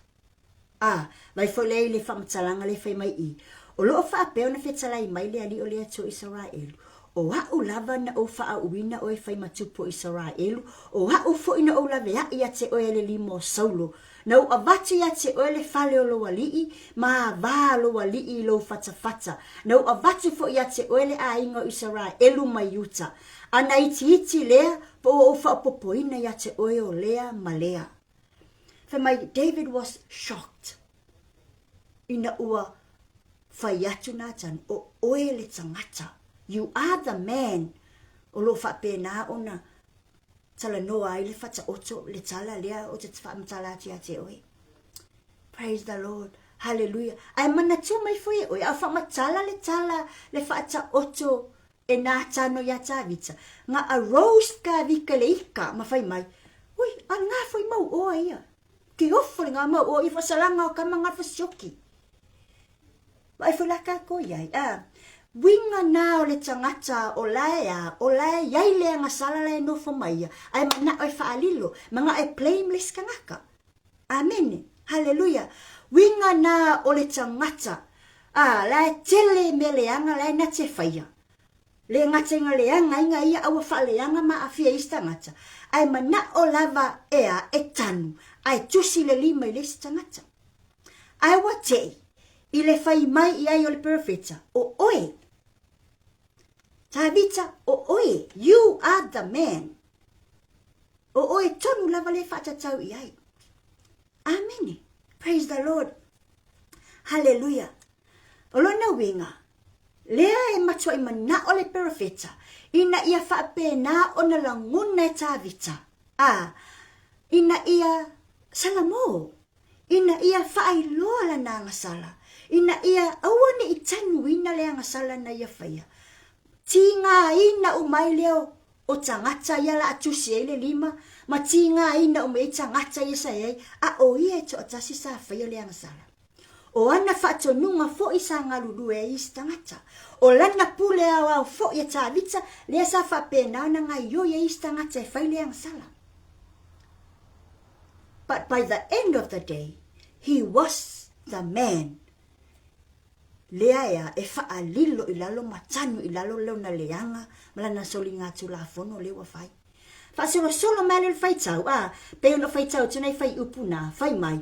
A, vai foi lea i le faamatalaga lea fai mai i, O loo faapea ona fetalai mai le Alii o le Atua o Isaraelu, O a'u lava na ou faaauina oe e fai ma tupu o Isaraelu, o a'u foi na ou laveaʻi ia te oe e le lima o Saulo, na ou avatu ia te oe le fale o lou alii, ma avā lou alii i lou fatafata, na ou avatu foi ia te oe le aiga o Isaraelu ma Iuta, a na itiiti lea, po ua ou faaopoopoina ia te oe o lea ma lea. Fai mai, David was shocked ina ua fai atu Nathan, o oe le tagata, you are the man, o lo o faapena ona talanoa ai le fataoto, le tala lea o te faamatala atu ia te oe. Praise the Lord. Hallelujah. Ae manatua mai foi e oe, a o faamatala le tala, le faataoto e Natano iā Tavita, nga a rose ka vika le ika ma fai mai, Ui, a nga foi mau oa ia. Ke ofo le nga mau oa ia whasalanga o kama nga whasioki. Vaai foi la kākou iai, a, uiga na o le tagata o lae a, o lae iai le agasala lae nofo mai ia, ae manao e faalilo, manao e blame le isi tagata. Amene. Haleluia. Uiga na o le tagata, a, lae tele mea leaga lae na te faia. Le gata i nga leaga ai nga ia a ua faaleaga ma aafia i isi tagata, ae manao lava e a, e tanu, ae tusi le lima i le isi tagata. Ae ua teʻi i le fai mai i ai o le perofeta, O oe, Tavita, o oe, you are the man. O oe tonu lava le faatatau i ai. Amene. Praise the Lord. Hallelujah. O lona uiga, lea e matuai manao le perofeta ina ia faapena ona lagona e Tavita, a, ina ia Salamo, ina ia faailoa lana agasala, ina ia aua ne i tanuina le agasala na ia faia. Tigaina uma ai lea o tagata ia la a tusi ai le lima, ma tigaina uma ai tagata ia sa i ai, a o ia e toatasi sa faia le agasala. O ana faatonuga foi sa galulue ai isi tagata. O lana pule aoao foi a Tavita, lea sa faapena ona gaioi ai isi tagata e fai le agasala. But by the end of the day, he was the man lea ea e faalilo i lalo ma tanu i lalo lona leaga ma lana soligatulafono lea ua fai. Faasolosolo mai le faitau, a, pei ona faitau atu nei fuaiupu na, fai mai,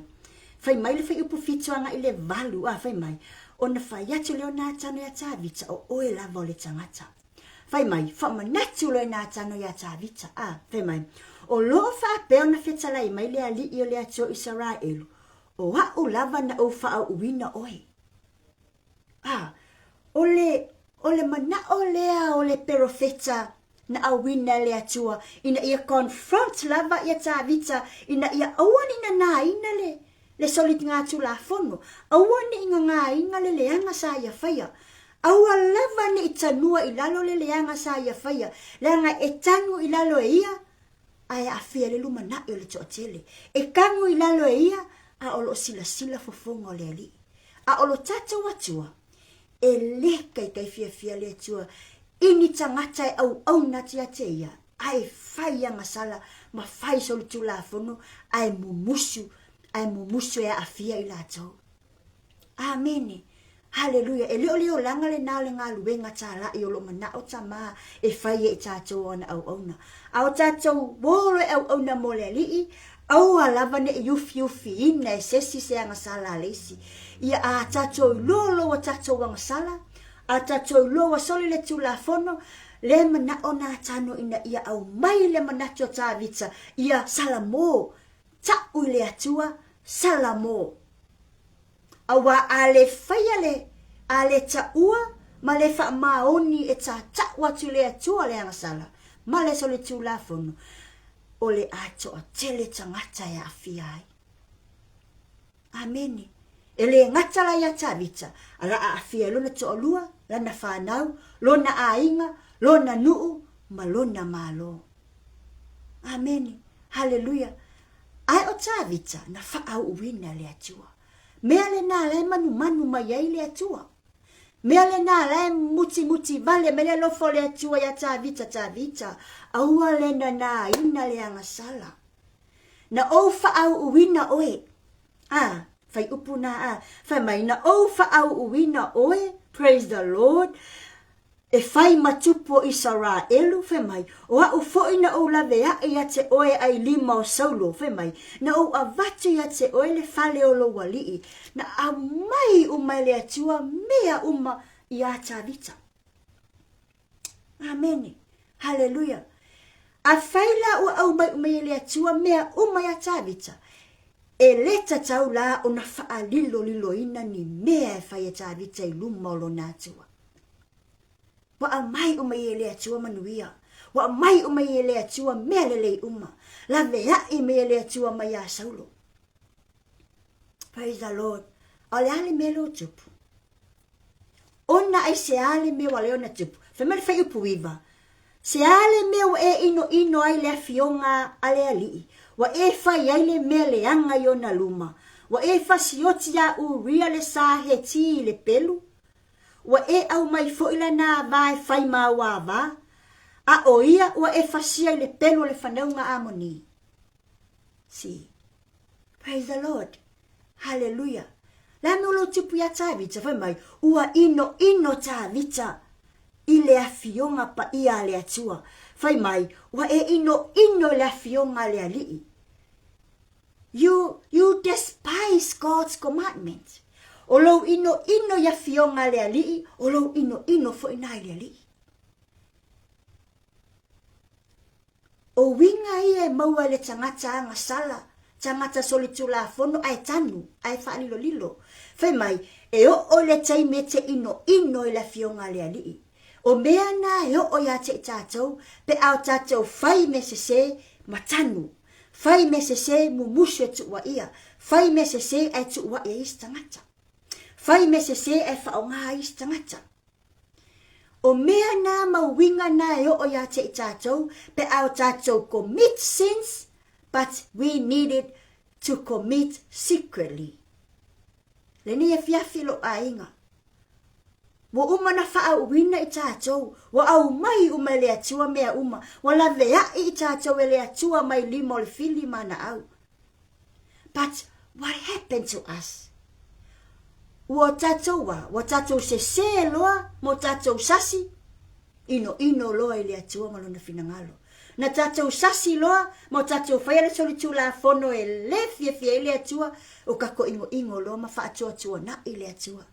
fai mai le fuaiupu fitu agai i le valu, a, fai mai, ona fai atu lea o Natano iā Tavita, o oe lava o le tagata. Fai mai, faamanatu loa e Natano iā Tavita, a, fai mai, o lo o faapea ona fetalai mai le Alii o le Atua o Isaraelu, o a'u lava na ou faaauuina oe. A, o le, o le manaʻo lea o le perofeta na auina e le Atua ina ia confront lava ia Tavita ina ia aua ne i nanaina le, le soligatulafono, aua ne i gagāina le leaga sa ia faia. Aua lava ne i tanua i lalo le leaga sa ia faia, leaga e tanu i lalo e ia, ae aafia ai le lumanai o le toatele. E kagu i lalo e ia, a o lo o silasila fofoga o le Alii. A o lo tatou Atua, e le kaikai fiafia le Atua i ni tagata e auauna atu ia te ia, ae fai agasala ma fai solitulafono ae mumusu, ae mumusu e aafia i latou. Amene. Haleluia. E le o le olaga lena o le galuega tālaʻi o lo o manaʻo Tamā e fai e i tātou o ana auauna. A o tātou ō loa e auauna mo le Alii, aua lava ne i ufiufiina e se isi se agasala a le isi. Ia a tātou iloa loa ua tātou agasala, a tātou iloa ua soli le Tulafono, le manaʻo Natano ina ia aumai le manatu o Tāvita, ia Salamo, taʻu i le Atua, Salamo. Auā a le faia le, a le taʻua ma le faamaoni e tātaʻu atu i le Atua le agasala ma le solitulafono, o le atoa tele tagata e aafia ai. Amene. E le gata la iā Tavita, a la aafia ai lona toalua, lana fanau, lona aiga, lona nuu, ma lona Malo. Amene. Haleluia. Ae o Tavita, na faaauuina e le Atua. Mea lena la e manumanu mai ai le Atua. Mea lena la e mutimuti vale mai le alofa o le Atua iā Tavita, Tavita, aua le nanāina le agasala. Na ou faaauuina oe. A, fai upu nā a, fai mai, na ou faaauuina oe, praise the Lord, E fai ma tupu o Isaraelu, fai mai, o a'u foi na ou lawe aʻe ia te oe ai lima o Saulo, fai mai, na ou avatu ia te oe le fale o lou alii, na aumai uma e le Atua mea uma iā Tavita. Amene. Haleluia. Afai la ua aumai uma e le Atua mea uma iā Tavita, e le tatau la ona faaliloliloina ni mea e fai e Tavita i luma o lona Atua. Ua aumai uma i e le Atua manuia. Ua aumai uma i e le Atua mea lelei uma. Laveai mai e le Atua mai iā Saulo. Praise the Lord. A o le a le mea lea ua tupu? Ona aisea le mea ua lea ona tupu? Fai mai le fuaiupu 9, Se a le mea ua e inoino ai le afioga a le alii, ua e fai ai le mea leaga i ona luma, ua e fasioti iā Uria le sa Heti i le pelu? Ua e aumai foi lana ava e fai ma au ava, a o ia ua e fasia i le pelu o le fanauga a Amoni. See. Praise the Lord. Hallelujah. Le a mea o lou tupu iā Tavita, fai mai, ua inoino Tavita i le afioga paia a le Atua. Fai mai, ua e inoino i le afioga a le Alii. You, you despise God's commandment. O lou inoino i afioga a le Alii, o lou inoino foi na i le Alii. O uiga ia e maua e le tagata agasala, tagata solitulafono ae tanu, ae faalilolilo. Fai mai, e oo i le taimi e te inoino i le afioga a le Alii. O mea na e oo ia te i tatou, pe a o tatou fai mea sese ma tanu. Fai mea sese mumusu e tuuaia. Fai mea sese ae tuuai ai isi tagata. Fai mea sese ae faaaoga ai isi tagata. O mea na ma uiga na e oo ia te i tatou pe a o tatou commit sins but we needed to commit secretly. Lenei afiafi lou aiga. Ua uma na faaauuina i tatou, ua aumai uma e le Atua mea uma, ua laveai i tatou e le Atua mai lima o le fili ma ana au. But what happened to us? Ua tatou a, ua tatou sese loa mo tatou sasi, inoino loa i le Atua ma lona finagalo. Na tatou sasi loa ma o tatou faia le solitulafono e le fiafia ai le Atua, o kakou inoino loa ma faatuatuanai le Atua.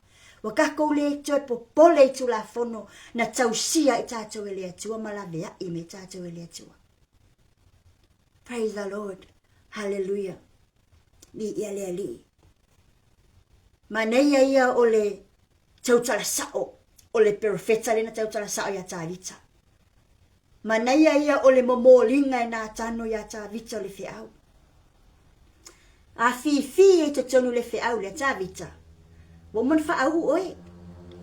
Ua kakou le toe popole i tulafono na tausia i tatou e le Atua ma laveai mai tatou e le Atua. Praise the Lord. Hallelujah. Viia le Alii. Manaia ia o le tautala sao, o le perofeta lea na tautala sao iā Tavita. Manaia ia o le momoliga e Natano iā Tavita o le feau. Afifi ia i totonu le feau lea, Tavita, ua uma ona faauu oe.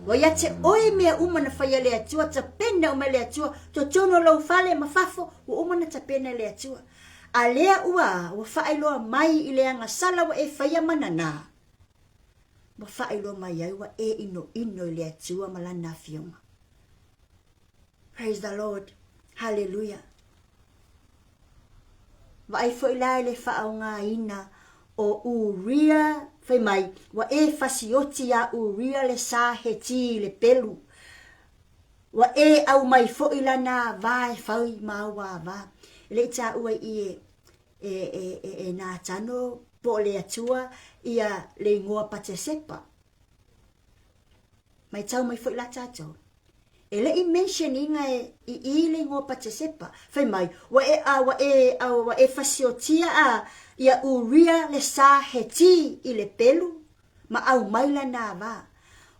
Ua ia te oe mea uma na faia e le Atua, tapena uma e le Atua, totonu o lou fale ma fafo, ua uma ona tapena e le Atua. A lea ua, ua faailoa mai i le agasala ua e faia ma nanā. Ua faailoa mai ai ua e inoino i le Atua ma Lana Afioga. Praise the Lord. Hallelujah. Vaai foi la i le faaaogaina o Uria, fai mai, ua e fasioti iā Uria le sa Heti i le pelu. Ua e aumai foi lana ava e fai ma au ava. E le i taua i i e, e, e, e, e Natano po o le Atua ia le igoa Patesepa. Maitau mai foi la tatou. E le i mention ina e i i le igoa Patesepa. Fai mai, ua e, a, ua e, a, ua e fasiotia a, ia Uria le sa Heti i le pelu, ma aumai lana ava.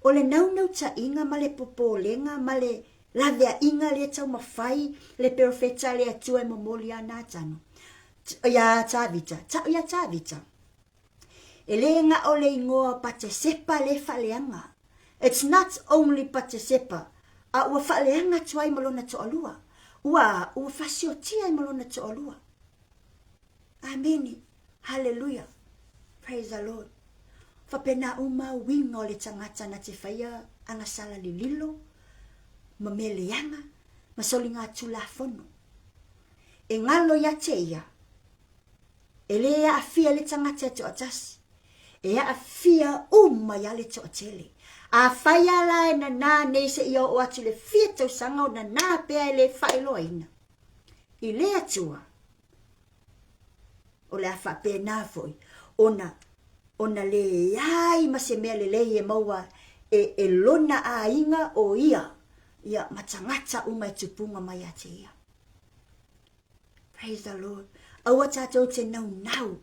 O le naunautaiga ma le popolega ma le laveaiga lea taumafai le perofeta a le Atua e momoli iā Natano, iā Tavita, tau iā Tavita. E le na o le igoa Patesepa le faaleaga. It's not only Patesepa, a ua faaleaga atu ai ma lona toalua. Ua, ua fasiotia ai ma lona toalua. Amene. Hallelujah! Praise the Lord! Faapena uma uiga o le tagata na te faia agasala lililo ma mea leaga ma soligatulafono. E galo ia te ia, e lē aafia le tagata e toatasi, e aafia uma ia le toatele. Afai a la e nanā nei seia oo atu i le fia tausaga o nanā pea e lē faailoaina i le Atua, O le a faapena foi ona ona leai ma se mea lelei e maua e, e lona aiga o ia, ia ma tagata uma e tupuga mai ia te ia. Praise the Lord. Aua tatou te naunau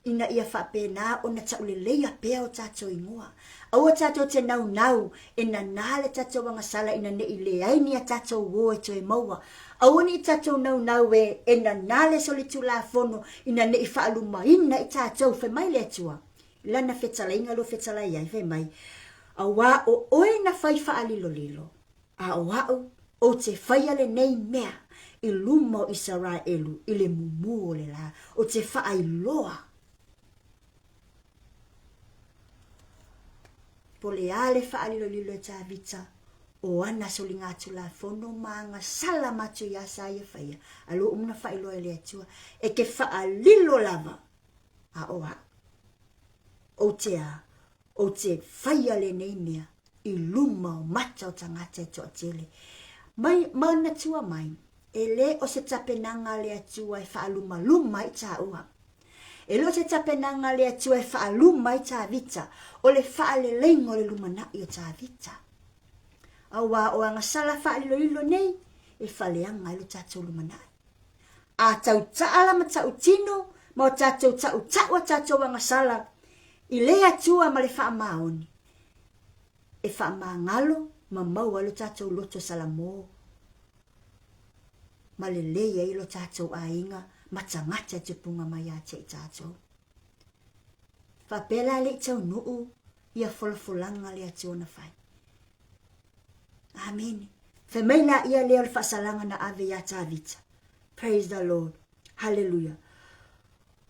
ina ia faapena ona tauleleia pea o tatou igoa. Aua tatou te naunau e nanā le tatou agasala ina ne i leai ni a tatou uō e toe maua. Aua ne i tatou naunau e e nanā le solitulafono ina ne i faalumaina i tatou, fai mai le Atua i Lana fetalaiga lua fetalai ai, fai mai, Auā o oe na fai faalilolilo, a o a'u ou te faia lenei mea i luma o Isaraelu i le mumu o le lā, ou te faailoa. Po o le a le faalilolilo e Tavita o ana soligatulafono ma agasala matuia sa ia faia, a lua uma na faailoa e le Atua, e ke faalilo lava, a o a'u, ou te a, ou te faia lenei mea i luma o mata o tagata e toatele. Mai, manatua mai, e lē o se tapenaga a le Atua e faalumaluma ai tāua. E le o se tapenaga a le Atua e faaluma ai Tavita, o le faaleleiga o le lumanai o Tavita. Auā o agasala faalilolilo nei, e faleaga ai lo tatou lumanai. A tautaa la ma tautino ma o tatou tautau a tatou agasala i le Atua ma le faamaoni, e faamagalo ma maua ai lo tatou loto salamo ma lelei ai lo tatou aiga ma tagata e tupuga mai ia te i tatou. Faapea la e le i taunuu ia folafolaga a le Atua na fai. Amene. Fai mai la ia lea o le faasalaga na ave iā Tavita. Praise the Lord. Hallelujah.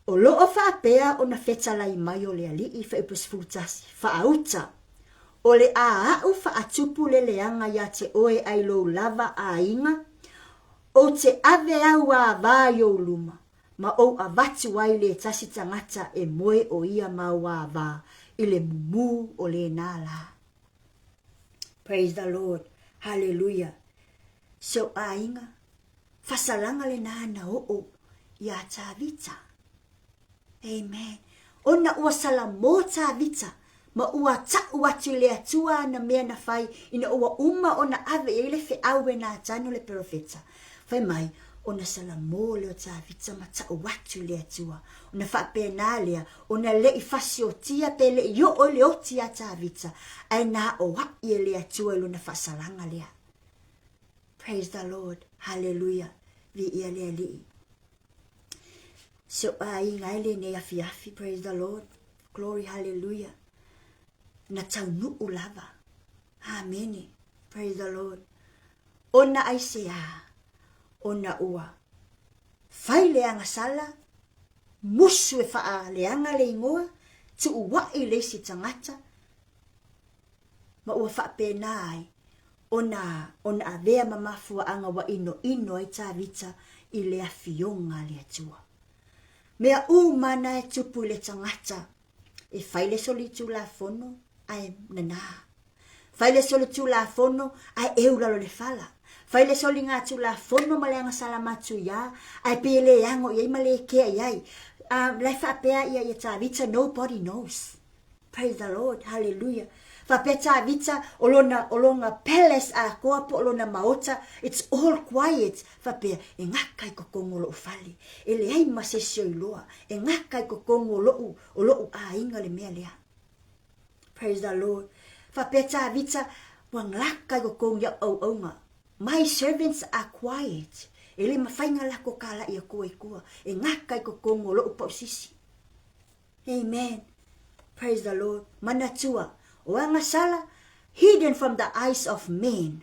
O lo o faapea ona fetalai mai o le Alii Fuaiupu 11, Faauta, o le a a'u faatupu le leaga iā te oe ai lou lava aiga, ou te ave au ā vā i ou luma, ma ou avatu ai le tasi tagata e moe o ia mau ā vā i le mumū o lēnā lā. Praise the Lord. Hallelujah. Si ou aiga, fasalaga lenā na oo iā Tavita. Amen. Ona ua salamo Tavita ma ua taʻu atu i le Atua ana mea na fai ina ua uma ona ave i ai le feau e Natano le perofeta. Fai mai, ona salamo lea o Tavita ma taʻu atu i le Atua. Ona faapena lea, ona le i fasiotia pe le i oo i le oti iā Tavita, ae na aoaʻi e le Atua i lona faasalaga lea. Praise the Lord. Hallelujah. Viia le Alii. Si ou aiga e lenei afiafi. Praise the Lord. Glory, hallelujah. Na taunuu lava. Amene. Praise the Lord. Ona aisea, ona ua fai le agasala, musu e faaleaga le igoa, tuuaʻi le isi tagata, ma ua faapena ai ona ona avea ma mafuaaga ua inoino ai Tavita i le afioga a le Atua. Mea uma na e tupu i le tagata, e fai le solitulafono ae nanā. Fai le solitulafono ae eu lalo le fala. Fai le soligatulafono ma le agasala matuiā ae pei e le ago i ai ma le kea i ai. La e faapea ia ia Tavita, nobody knows. Praise the Lord, hallelujah. Faapea Tavita o lona, o lona palace atoa po o lona maota, it's all quiet. Faapea, e gaka i totonu o lo'u fale, e leai ma se isi o iloa, e gaka i totonu o lo'u, o lo'u aiga le mea lea. Praise the Lord. Faapea Tavita, ua gaka i totonu i a'u auauna. My servants are quiet. E le mafai ona latou kala'i atua i tua, e gaka i totonu o lo'u pausisi. Amen. Praise the Lord. Manatua, o agasala, hidden from the eyes of men.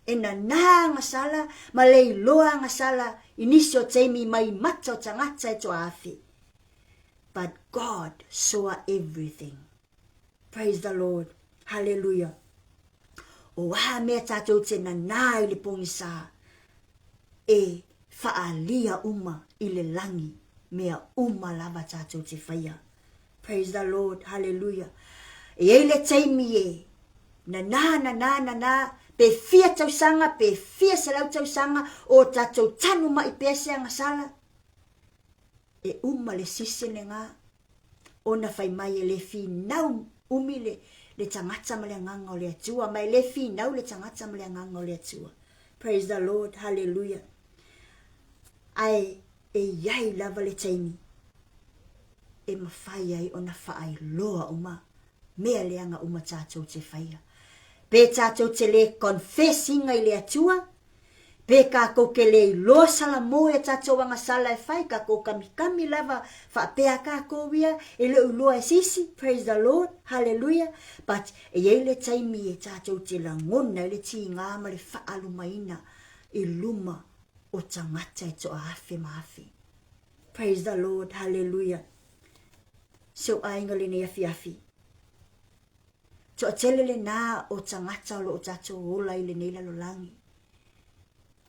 E nanā agasala ma le iloa agasala i nisi o taimi mai mata o tagata e toaafe. But God saw everything. Praise the Lord. Hallelujah. O a mea tātou te nanā i le pongisa e whaalia uma i le langi mea uma lava tātou te whaia. Praise the Lord. Hallelujah. E ei le teimi e nanā, nanā, nanā, pe fia tausanga, pe fia selau tausanga, o tātou tanu mai pea se angasala, e uma le sisene ngā, ona whai mai e le whinau umi le, le tangata ma le anganga o le Atua, ma e le whinau le tangata ma le anganga o le Atua. Praise the Lord, hallelujah. Ae, e iai lava le taimi, e mawhai ai ona whaailoa uma, mea leaga uma tātou te whaia. Pe tātou te le confessinga i le Atua, Pe kākou ke le iloa sala mō ia tātou agasala e whai, kākou kamikami lava whaapea kākou ia e le iloa e sisi, praise the Lord, hallelujah, but e iai le taimi e tātou te langona i le tīngā ma le whaalumaina i luma o tangata e toa afe ma afe. Praise the Lord, hallelujah. Se o aiga lenei afiafi. Toatele lenā o tagata o lo o tatou ola i lenei lalolagi.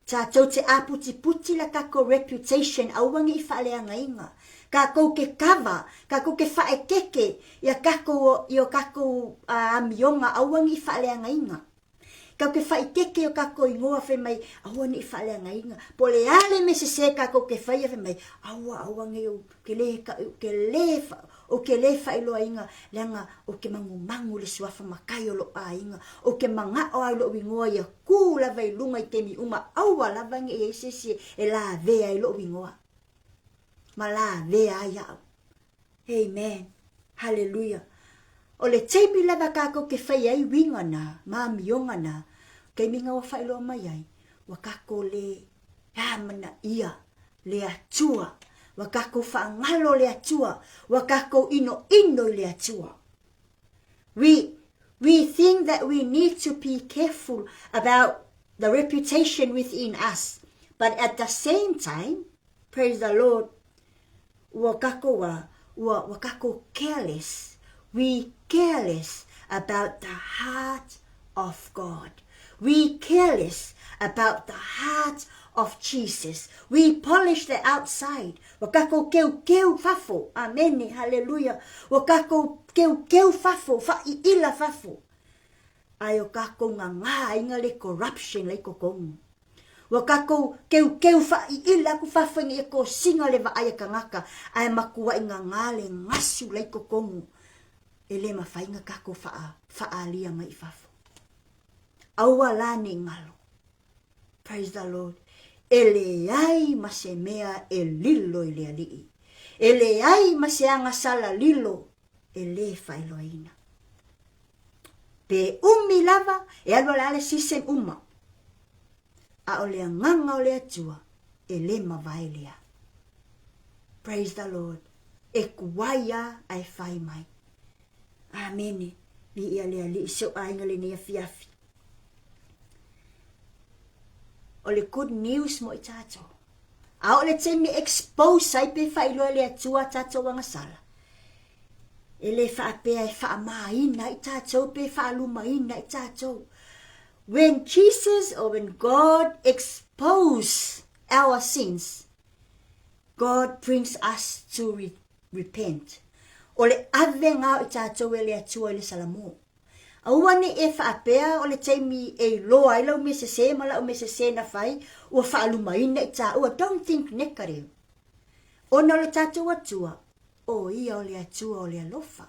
Tatou te aputiputi la kakou reputation aua ne i faaleagaina. Kakou ke kava, kakou ke faekeke ia kakou i o kakou amioga aua ne i faaleagaina. Kau ke whaiteke o kakou ingoa whai mai, aua ne i whaaleagaina. Po le a le me sese kakou ke whaia whai mai, aua aua nge o ke le ka ke le o ke le whailoainga leaga o ke mangumangu le suafa makai o lo aiga o ke mangao ai lo'u igoa ia kū lava i luga i taimi uma aua lava ne i ai se isi e lavea ai lo'u igoa ma lavea ai a'u. Amen. Hallelujah. O le taimi lava kākou ke whai ai uiga nā, ma amioga nā, taimi nga ua whailoa mai ai, ua kākou le amana ia le Atua, ua kākou whaangalo le Atua, ua kākou ino ino i le Atua. We, we think that we need to be careful about the reputation within us, but at the same time, praise the Lord, ua kakou a, ua, ua kakou careless. We careless about the heart of God. We careless about the heart of Jesus. We polish the outside. Ua kakou keukeu fafo. Amene. Hallelujah. Ua kakou keukeu fafo. Wha'i'ila fafo. Ae o kakou ngangā inga le corruption lai kokongu. Ua kakou keukeu fa'i'ila aku fafo ina ia kosiga le vaai a kagaka, ae makua'i gagā le gasu lai totonu, e lē mafai ona kakou fa'a fa'aalia mai i fafo. Aua la nei galo. Praise the Lord. E leai ma se mea e lilo i le Ali'i. E leai ma se agasala lilo e lē faailoaina. Pe umi lava, e alu ala le season uma. A o le agaga o le Atua, e le mavae lea. Praise the Lord. E kuai a ae fai mai. Amene. Viia le Alii se o aiga lenei afiafi. O le good news mo i tatou. A o le taimi expose ai pe faailoa e le Atua tatou agasala. E le faapea e faamāina ai tatou pe faalumaina ai tatou. When Jesus or when God expose our sins, God brings us to re repent. O le avega o i tatou e le Atua i le salamo. Aua ne i e faapea o le taimi e iloa ai lau mea sesē ma la'u mea sesē na fai, ua faalumaina i tāua. Don't think negative. Ona o le tatou Atua, ʻO ia o le Atua o le alofa.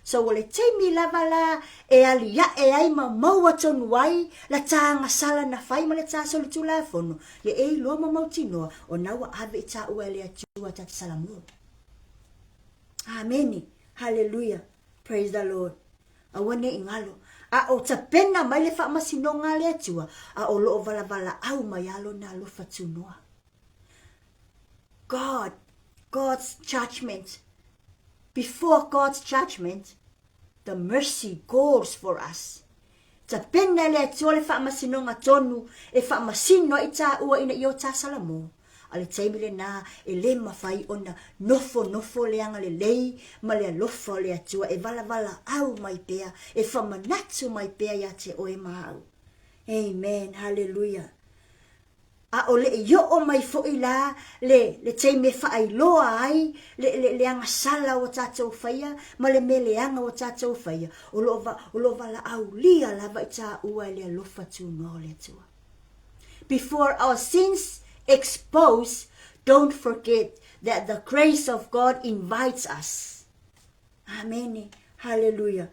So o le taimi lava la e aliaʻe ai ma maua tonu ai la tā agasala na fai ma le tā solitulafono, ia e iloa ma mautinoa o na ua ave i tāua e le Atua ta te salamo. Amene. Haleluia. Praise the Lord. Aua ne i galo. A o tapena mai le faamasinoga a le Atua, a o loo valavala au mai a lona alofa tunoa. God, God's judgment. Before God's judgment, the mercy calls for us. Tapena e le Atua le faamasinoga tonu e faamasino ai tāua ina ia o tā Salamo. A o le taimi lena e le mafai ona nofonofo le agalelei ma le alofa o le Atua e valavalaau mai pea, e famanatu mai pea ia te oe ma au. Amen. Haleluia. A o le i oo mai foi la le, le taimi e faailoa ai le, le, le agasala ua tatou faia ma le mea leaga ua tatou faia, o lo o, o lo o valaaulia lava i tāua e le alofa tunoa o le Atua. Before our sins expose, don't forget that the grace of God invites us. Amene. Hallelujah.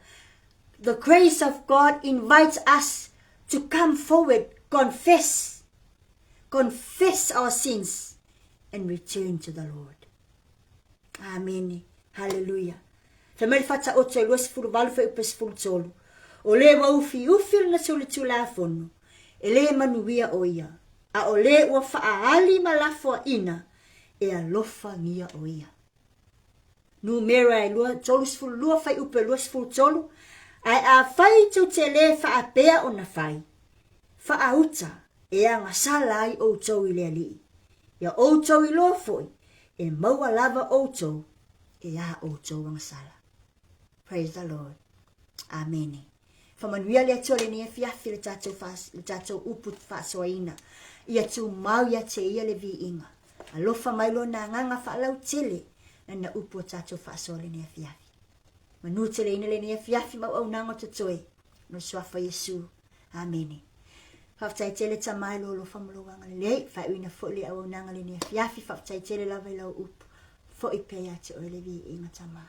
The grace of God invites us to come forward, confess, confess our sins and return to the Lord. Amene. Hallelujah. Fai mai le Faataoto e 28 fuaiupu e 13, O le ua ufiufi lona solitulafono, e lē manuia ʻo ia, a ʻo le ua faaali ma lafoaʻina, e alofagia ʻo ia. Numera e 32 fuaiupu e 23, Ae afai tou te lē faapea ona fai, faauta e agasala ai ʻoutou i le Alii, ia ʻoutou iloa foi, e maua lava ʻoutou e a ʻoutou agasala. Praise the Lord. Amene. Faamanuia le Atua lenei afiafi le tatou, fa, le tatou upu faasoaina. Ia tumau ia te ia le viiga. Alofa mai lona agaga faalautele lana upu o tatou faasoa lenei afiafi. Manu teleina lenei afiafi ma auaunaga o totoe. No suafa Iesu. Amene. Faafetai tele Tama i lou alofa ma lou agalelei, faaiuina foi le auaunaga lenei afiafi, faafetai tele lava i lau upu, foi pea ia te oe le viiga Tama.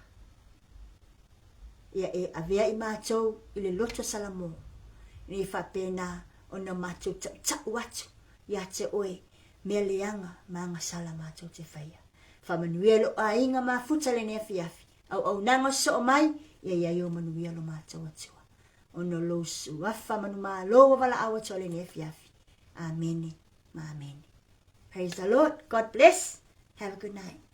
Ia e avea i matou i le loto Salamo, ina ia faapena ona matou tautau atu ia te oe mea leaga ma agasala matou te faia. Faamanuia i lou aiga mafuta lenei afiafi, auaunaga o soo mai, ia i ai ou manuia lo matou Atua. Ona o lou suafa manumalo ua valaau atu ai lenei afiafi. Amene ma amene. Praise the Lord. God bless. Have a good night.